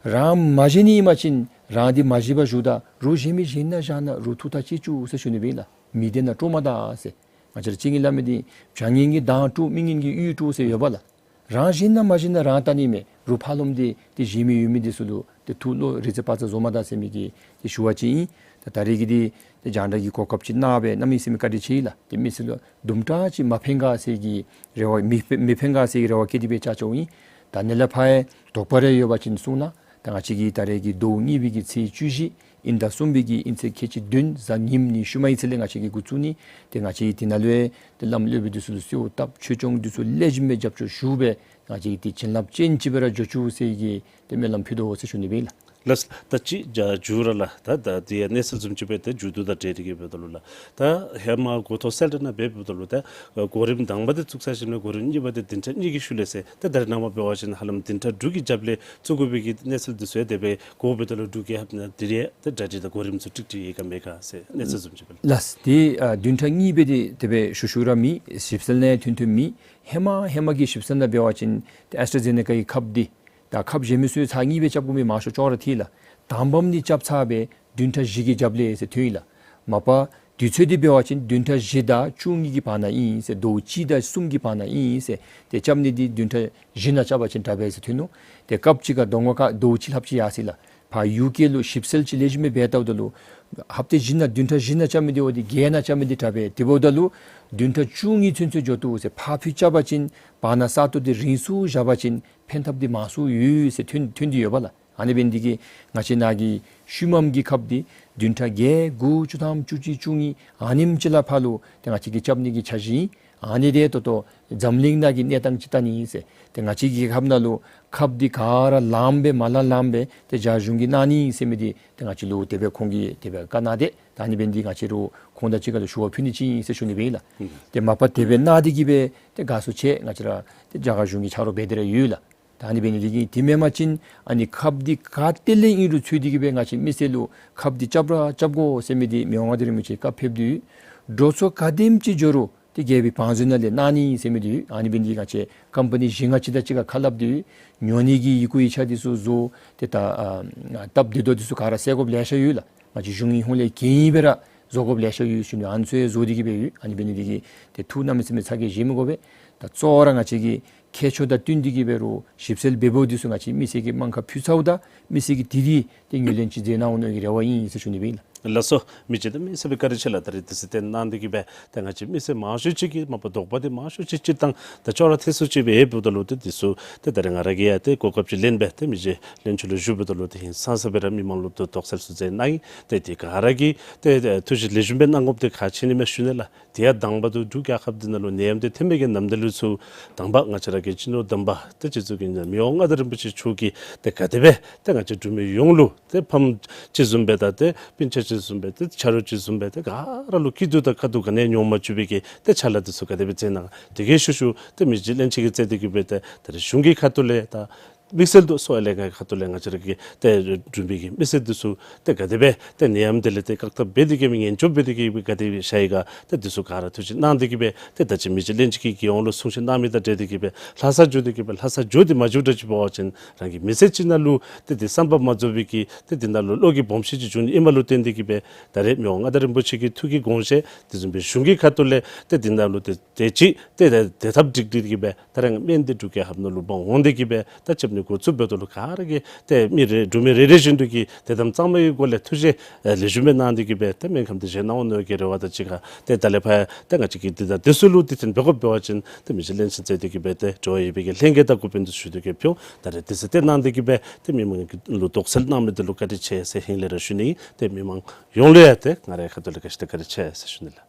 རང་མ་བཞེས་ནི་ཨིན་པ་ཅིན་རང་འདི་མ་བཞེས་པར་བཞུགས་ད། རོགས་བཞེས་མི་བཞེས་ན་བཞག་ན་རོགས་ཐུགས་ཐག་བཅད་བཅུག་ཟེར་ཞུ་ནི་སྦེ་ཨིན་ལགས། མི་སྡེ་ནང་དཀྲོག་མ་གཏང་ཟེར། ང་བཅས་ར་ཅིག་ངེ་སླབ་མི་འདི་བྱ་ངན་གྱིས་གདང་དཀྲོགས་མི་ངན་གྱིས་གཡུལ་དཀྲོགས་ཟེར་ཡོདཔ་ལགས། རང་བཞེས་ན་མ་བཞེས་ན་རང་བལྟ་ནི་མས། རོགས་ཕར་ལོགམ་འདི་ཏེ་བཞེས་མི་ཡོད་མི་འདི་ཚུ་ལུ་ཏེ་ཐུགས་བློ་རི་རྩེ་བག་ཚ་བཟོ་མ་གཏང་ཟེར་མི་གི་ཏེ་ཞུ་བ་ཅིག་ཨིན། ད་ད་རེས་ཀྱི་འདི་ཏེ་རྒྱང་བསྒྲགས་ཀྱི་གོ་སྐབས་ཅིག་གནང་སྦེ་གནམ་མེད་ས་མེད་བཀའ་དྲིན་ཆེ་ལགས། ཏེ་མི་སེར་ལུ་དུམ་གྲ་ཅིག་མ་ཕན་ག་ཟེར་གྱི་རེ་བ་མི་ཕན་མི་ཕན་ག་ཟེར་གྱི་རེ་བ་བསྐྱེད་དེ་སྦེ་བཅར་བཅརཝ་ཨིན། ད་ནཱ་ལས་ཕར་ཡང་དོགས་པ་རེ་ཡོད་པ་ཅིན་གསུང་གནང་། ད་ང་བཅས་ཀྱིས་ད་རེས་ཀྱི་ཟླཝ་གཉིས་པའི་གི་ཚེས་བཅུ་བཞི་དབྱིན་ཟླ་གསུམ་པའི་གི་དབྱིན་ཚེས་ཁལ་གཅིག་བདུན་གཟའ་ཉིམ་ཉི་ཤུ་མའི་ཚེ་ལས་ང་བཅས་ཀྱིས་འགོ་བཙུགས་ནི། ཏེ་ང་བཅས་ཀྱིས་དེ་ནང་ལུ་ཡང་ཏེ་བླམ་སློབ་དཔོན་འདི་ཚུ་ལུ་གསོལཝ་བཏབ། ཆོས་སྐྱོང་འདི་ཚུ་ལེགས་ཤོམ་སྦེ་རྒྱབ་སྐྱོར་ཞུ་སྦེ་ང་བཅས་ཀྱིས་ཏེ་བྱིན་རླབས་ཅན་ཅིག་སྦེ་ར་འགྱོ་བཅུག་ཟེར་གྱི་ཏེ་སྨོན་ལམ་ཕུལ་དོ་ཟེར་ཞུ་ནི་སྦེ་ཨིན་ལགས། ལགས། ད་ཅི་མཇུག་ར་ལགས། ད་ད་དེ་ཡང་གནས་ཚུལ་བཟུམ་ཅིག་སྦེ་ཏེ་མཇུག་བསྡུ་དང་འབྲེལ་ཏེ་གི་འབདཝ་ད་ལུ་ལགས། ད་ཧེ་མ་འགོ་ཐོག་གསལ་བསྒྲགས་ནང་འབད་འབདཝ་ད་ལུ་ད་གོ་རིམ་དང་པ་འདི་བཙུགས་ཚར་ཞིནམ་ལས་གོ་རིམ་གཉིས་པ་འདི་བདུན་ཕྲག་གཉིས་ཀྱི་ཤུལ་ལས་ཟེར། ད་ད་རེས་ནངས་པ་འབད་བ་ཅིན་ཧ་ལམ་བདུན་ཕྲག་དྲུག་གི་རྒྱབ་ལས་བཙུགས་དགོ་པའི་གི་གནས་ཚུལ་འདི་ཚུ་ཡང་དེ་སྦེ་གོཝ་འབདཝ་ད་ལུ་འབྲུག་རྒྱལ་ཁབ་ནང་དེ་རེ་ད་གྲ་སྒྲིག་དང་གོ་རིམ་ཚུ་ཀྲིག་ཀྲི་ཡོད་ག་མེད་ག་ཟེར་གནས་ཚུལ་བཟུམ་ཅིག་སྦེ་ལགས། ལགས། ཏེ་ཨ་བདུན་ཕྲག་གཉིས་པ་འདི་དེ་སྦེ་ཞུ་ཞུ་ར་མེད། ཞིབ་འཚོལ་ནང་ཡང་ཐོན་ཐོནམ་མེད། ཧེ་མ་ཧེ་མ་གི་ཞིབ་འཚོལ་ནང་འབད་བ་ཅིན་ཏེ་ཨེསི་ཊ་ཛེ་ནེ་ཀ་གི་ཁབ་འདི་ད་ཁབ་གཞན་མི་ཚུ་ཚར་གཉིས་སྦེ་རྐྱབ་དགོ་མི་མང་ཤོས་ཅོག་ར་འཐད་ལགས། དང་པམ་འདི་རྐྱབ་ཚར་སྦེ་བདུན་ཕྲག་བཞི་གི་རྒྱབ་ལས་ཟེར་ཐོན་ཡི་ལགས། མ་པ་དུས་ཚོད་འདི་འབད་བ་ཅིན་བདུན་ཕྲག་བཞི་དང་བཅུ་གཉིས་ཀྱི་བར་ན་ཨིན་ཟེར། ཟླཝ་གཅིག་དང་གསུམ་གྱི་བར་ན་ཨིན་ཟེར། ཏེ་རྐྱབ་ནི་འདི་བདུན་ཕྲག་བཞི་ནང་རྐྱབ་པ་ཅིན་དྲག་པས་ཟེར་ཐོན་ནུག། ཏེ་སྐབས་ཅིག་ཁར་གདོང་ཁར་ཟླཝ་གཅིག་ལྷགཔ་ཅིག་ཡར་སོ་ཡི་ལགས། ཕར་ཡུ་ཀེ་ལུ་ཞིབ་འཚོལ་ཅིག་ལེགས་ཤོམ་སྦེ་འབད་བལྟཝ་ད་ལུ་ཧབ་ཏ་བཞི་ནང་བདུན་ཕྲག་བཞི་ནང་རྐྱབ་མི་འདི་འོ་འདི་བརྒྱད་ནང་རྐྱབ་མི་འདི་དྲག་པས། དེ་འབདཝ་ད་ལུ་བདུན་ཕྲག་བཅུ་གཉིས་ཚུན་ཚོད་འགྱོ་བཏུབ་ཟེར། ཕར་ཕུད་རྐྱབ་པ་ཅིན་བར་ན་ས་སྟོང་འདི་རིང་སུ་བཞག་པ་ཅིན་ཕན་ཐབས་འདི་མང་སུ་ཡོད་ཟེར་ཐོན་ཐོན་ཏེ་ཡོདཔ་ལགས། ཨ་ནི་འབད་ནི་འདི་གིས་ང་བཅས་ནཱ་གི་ཤུལ་མམ་གྱི་ཁབ་འདི་བདུན་ཕྲག་བརྒྱད་དགུ་བཅུ་ཐམ་བཅུ་གཅིག་བཅུ་གཉིས་ཨ་ནེམ་ཅིག་ལས་ཕར་ལུ་ཏེ་ང་བཅས་ཀྱིས་རྐྱབ་ནི་གི་འཆར་གཞི་ཨིན། ཨ་ནི་འདི་ད་ལྟོ་འཛམ་གླིང་ནང་གི་གནས་སྟངས་ཅིག་བལྟ་ནི་ཨིན་ཟེར། ཏེ་ང་བཅས་ཀྱི་ཁབ་ནང་ལུ་ཁབ་འདི་ག་ར་ལངམ་སྦེ་མ་ལང་ལངམ་སྦེ་ཏེ་རྒྱ་གཞུང་གིས་གནང་ནི་ཨིན་ཟེར་མི་འདི་ཏེ་ང་བཅས་ལུ་དེ་སྦེ་ཁོང་གིས་དེ་སྦེ་བཀའ་གནང་སྟེ། ད་ཨ་ནི་འབད་ནི་འདི་ང་བཅས་ར་ཁོང་དང་གཅིག་ཁར་ལུ་ཞུ་བ་ཕུལ་ནི་ཅིག་ཨིན་ཟེར་ཞུ་ནི་སྦེ་ཨིན་ལགས། ཨུམ། ཏེ་མ་པ་དེ་སྦེ་གནང་སྟེ་གི་སྦེ་ཏེ་དགའ་བསུ་ཆེ། ང་བཅས་ར་ཏེ་རྒྱ་གར་གཞུང་གི་ཆ་རོགས་འབད་དེ་ར་ཡོད་ལགས། ད་ཨ་ནི་འབད་ནི་འདི་གིས་དེ་མེན་པ་ཅིན་ཨ་ནི་ཁབ་འདི་ག་ཏེ་ལས་ཨིན་རུང་འཚོལ་ཏེ་གི་སྦེ་ང་བཅས་མི་སེར་ལུ་ཁབ་འདི་རྐྱབ་ར་རྐྱབ་དགོ་ཟེར་མི་འདི་མི་དབང་མངའ་བདག་རིན་པོ་ཆེ་བཀའ་ཕེབས་ཏེ་ཡོད། འགྲོ་སོང་ག་དེམ་ཅིག་འགྱོ་རུང་ཏེ་རྒྱལ་པོའི་བང་མཛོད་ནང་ལས་གནང་ནི་ཨིན་ཟེར་མི་འདི་ཡོད། ཨ་ནི་འབད་ནི་འདི་གིས་ང་བཅས་ཀམ་པ་ནི་བཞི་ལྔ་ཅིག་དང་གཅིག་ཁར་ཁ་སླབ་སྟེ་ཡོད། ཉོ་ནི་གི་ཡི་གུ་ཡིག་ཆ་འདི་ཚུ་བཟོ་སྟེ་ད་ཨ་སྟབས་བདེ་ཏོག་འདི་ཚུ་ག་ར་སེལ་དགོཔ་ལེ་ཤ་ཡོད་ལགས། ང་བཅས་གཞུང་གི་ཧོངས་ལས་གན་ཡིག་སྦེ་ར་བཟོ་དགོཔ་ལེ་ཤ་ཡོད་ཞུ་ནི། ཨ་ནི་ཚུ་ཡང་བཟོ་སྟེ་གི་སྦེ་ཡོད། ཨ་ནི་འབད་ནི་འདི་གིས་ཏེ་ཐུགས་གནམ་མེད་ས་མེད་ཚ་གྱང་བཞེས་མི་དགོ་པས། ད་གཙོ་བོ་ར་ང་བཅས་ཀྱི་ཁྱད་ཆོས་དང་བསྟུན་ཏེ་གི་སྦེ་རོགས་ཞིབ་འཚོལ་འབད་འབདཝ་འདི་ཚུ་ང་བཅས་མི་སེར་གྱི་དམངས་ཁར་ཕུལ་ཚརཝ་ད་མི་སེར་གྱིས་དེ་འདི་ཏེ་ངོས་ལེན་ཅིག་མཛད་གནང་འོང་མནོ་བའི་རེ་བ་ཨིན་ཟེར་ཞུ་ནི་སྦེ་ཨིན་ལགས། ལགས་སོ། མི་རྗེ་གནམ་མེད་ས་མེད་བཀའ་དྲིན་ཆེ་ལགས། ད་རེས་དུས་ཚོད་བཏོན་གནང་སྟེ་གི་སྦེ་ད་ང་བཅས་མི་སེར་མང་ཤོས་ཅིག་གིས་མ་པ་དོགས་པ་འདི་མང་ཤོས་ཅིག་སྤྱིར་བཏང་ད་ཅོག་ར་འཐད་སུ་ཅིག་སྦེ་ཡོདཔ་ད་ལུ་ཏེ་འདི་ཚུ་ཏེ་ད་རེས་ང་ར་གིས་ཡང་ཏེ་གོ་སྐབས་ཅིག་ལེན་སྦེ་ཏེ་མི་རྗེ་བློན་ཆེན་ལུ་ཞུཝ་ད་ལུ་ཏེ་ཧིང་སངས་ས་སྦེ་ར་མི་མང་ལུ་ཏེ་དོགས་སེལ་ཚུ་མཛད་གནང་ཡི། ཏེ་དེ་ག་ར་གིས་ཏེ་ཏེ་ཐུགས་བཞེད་ལེགས་ཤོམ་སྦེ་གནང་དགོཔ་འདི་ཁག་ཆེ་ནི་མས་ཞུ་ནི་ལགས། དེ་ཡང་དང་པ་འདི་འབྲུག་རྒྱལ་ཁབ་འདི་ནང་ལུ་ནད་ཡམས་འདི་ཐོན་མི་གི་ནམ་དུས་ལུ་ཚུ་དང་པ་ང་བཅས་ར་གི་སྤྱི་ནོར་དམ་པ་ཏེ་སྤྱི་གཙུག་གི་མི་དབང་མངའ་བདག་རིན་པོ་ཆེ་མཆོག་གིས་ཏེ་ག་དེ་སྦེ་ཏེ་ང་བཅས་འབྲུག་མི་ཡོངས་ལུ་ཏེ་ཕམ་ཅིག་བཟུམ་སྦེ་དང་ཏེ་སྤུན་ཆ་ཅིག་བཟུམ་སྦེ་ཏེ་ཆ་རོགས་ཅིག་བཟུམ་སྦེ་ཏེ་ག་ར་ལུ་སྐྱིད་སྡུག་དང་དཀའ་སྡུག་ག་ནི་ཡང་མྱོང་མ་བཅུག་པའི་གི་ཏེ་ཕྱག་ལཱ་འདི་ཚུ་ག་དེ་སྦེ་མཛད་གནང་། དེ་གི་ཤུལ་ཤུལ་ཏེ་མི་རྗེ་བློན་ཆེན་གྱིས་མཛད་དེ་གི་སྦེ་ཏེ་ད་རེས་གཞུང་གི་ཁ་ཐུག་ལས་ད་དམིགས་བསལ་དུ་གསོ་བ་ལྷན་ཁག་གི་ཁ་ཐུག་ལས་ང་བཅས་ར་གི་ཏེ་འབྲུག་མི་གི་མི་སེར་འདི་ཚུ་ཏེ་ག་དེ་སྦེ་ཏེ་ནད་ཡམས་འདི་ལས་ཏེ་བཀག་ཐབས་འབད་དེ་གི་སྦེ་ཉེན་བཅོལ་འབད་དེ་གི་སྦེ་ག་དེ་སྦེ་བཞག་ཡི་ག་ཏེ་འདི་ཚུ་ག་ར་ཐུགས་ཞིབ་གནང་སྟེ་གི་སྦེ་ཏེ་ད་ཅི་མི་རྗེ་བློན་ཆེན་གྱིས་རྒྱལ་ཡོངས་ལུ་གསུང་བཤད་གནང་མི་དང་འབྲེལ་ཏེ་གི་སྦེ་ལྷ་ས་འགྱོ་སྟེ་གི་སྦེ་ལྷ་ས་འགྱོ་སྟེ་མ་འགྱོཝ་འདྲཝ་ཅིག་འབད་བ་ཅིན་རང་གི་མི་ཚེ་གཅིག་ནང་ལུ་ཏེ་འདི་བསམ་པ་མ་རྫོགས་པའི་གི་ཏེ་འདི་ནང་ལུ་བློ་གི་སྦོམ་ཤེད་ཅིག་འབྱུང་ནི་ཨིནམ་ལུ་བརྟེན་ཏེ་གི་སྦེ་ད་རེས་མི་དབང་མངའ་བདག་རིན་པོ་ཆེ་གི་ཐུགས་ཀྱི་དགོངས་བཞེད་དེ་བཟུམ་སྦེ་གཞུང་གི་ཁ་ཐུག་ལས་ཏེ་འདི་ནང་ལུ་ཏེ་དེ་ཅིག་ཏེ་ཏེ་དེ་ཐབས་སྒྲིག་སྟེ་གི་སྦེ་ད་རེས་སྨན་འདི་འབྲུག་རྒྱལ་ཁབ་ནང་ལུ་འབག་འོང་སྟེ་གི་སྦེ་ད་ཅིག་ འགོ་བཙུགས་འབདཝ་ད་ལུ་ག་ར་གིས་ཏེ་མི་རེ་འབྲུག་མི་རེ་རེ་བཞིན་དུ་གིས་དད་དམ་གཙང་མའི་སྒོ་ལས་ཐུགས་རྗེ་ལེགས་ཤོམ་སྦེ་གནང་སྟེ་གིས་སྦེ་ཏེ་སྨན་ཁང་འདི་བཞེངས་གནང་འོང་མནོ་བའི་རེ་བ་དང་གཅིག་ཁར་ཏེ་ད་ལས་ཕར་ཏེ་ང་བཅས་ཀྱི་འདི་དང་དེ་ཚུ་ལུ་དུས་མཐུན་འབད་དགོཔ་འབད་བ་ཅིན་ཏེ་མི་རྗེ་བློན་ཆེན་མཛད་དེ་གིས་སྦེ་ཏེ་འབྲེལ་བ་ཡོད་པའི་གི་ལྷན་རྒྱས་དང་འགོ་དཔོན་དུ་ཞུ་སྟེ་གིས་ཕུལ། ད་རེས་དུས་ཚོད་བཏོན་གནང་སྟེ་གིས་སྦེ་ཏེ་མི་མང་ལུ་དོགས་སེལ་གནང་མི་འདི་ལུ་བཀའ་དྲིན་ཆེ་ཟེར་ཧིང་ལས་ར་ཞུ་ནི། ཏེ་མི་མང་ཡོངས་ལུ་ཡང་ཏེ་ང་རའི་ཁ་ཐུག་ལས་བཀྲ་ཤིས་དང་བཀའ་དྲིན་ཆེ་ཟེར་ཞུ་ནི་ལགས།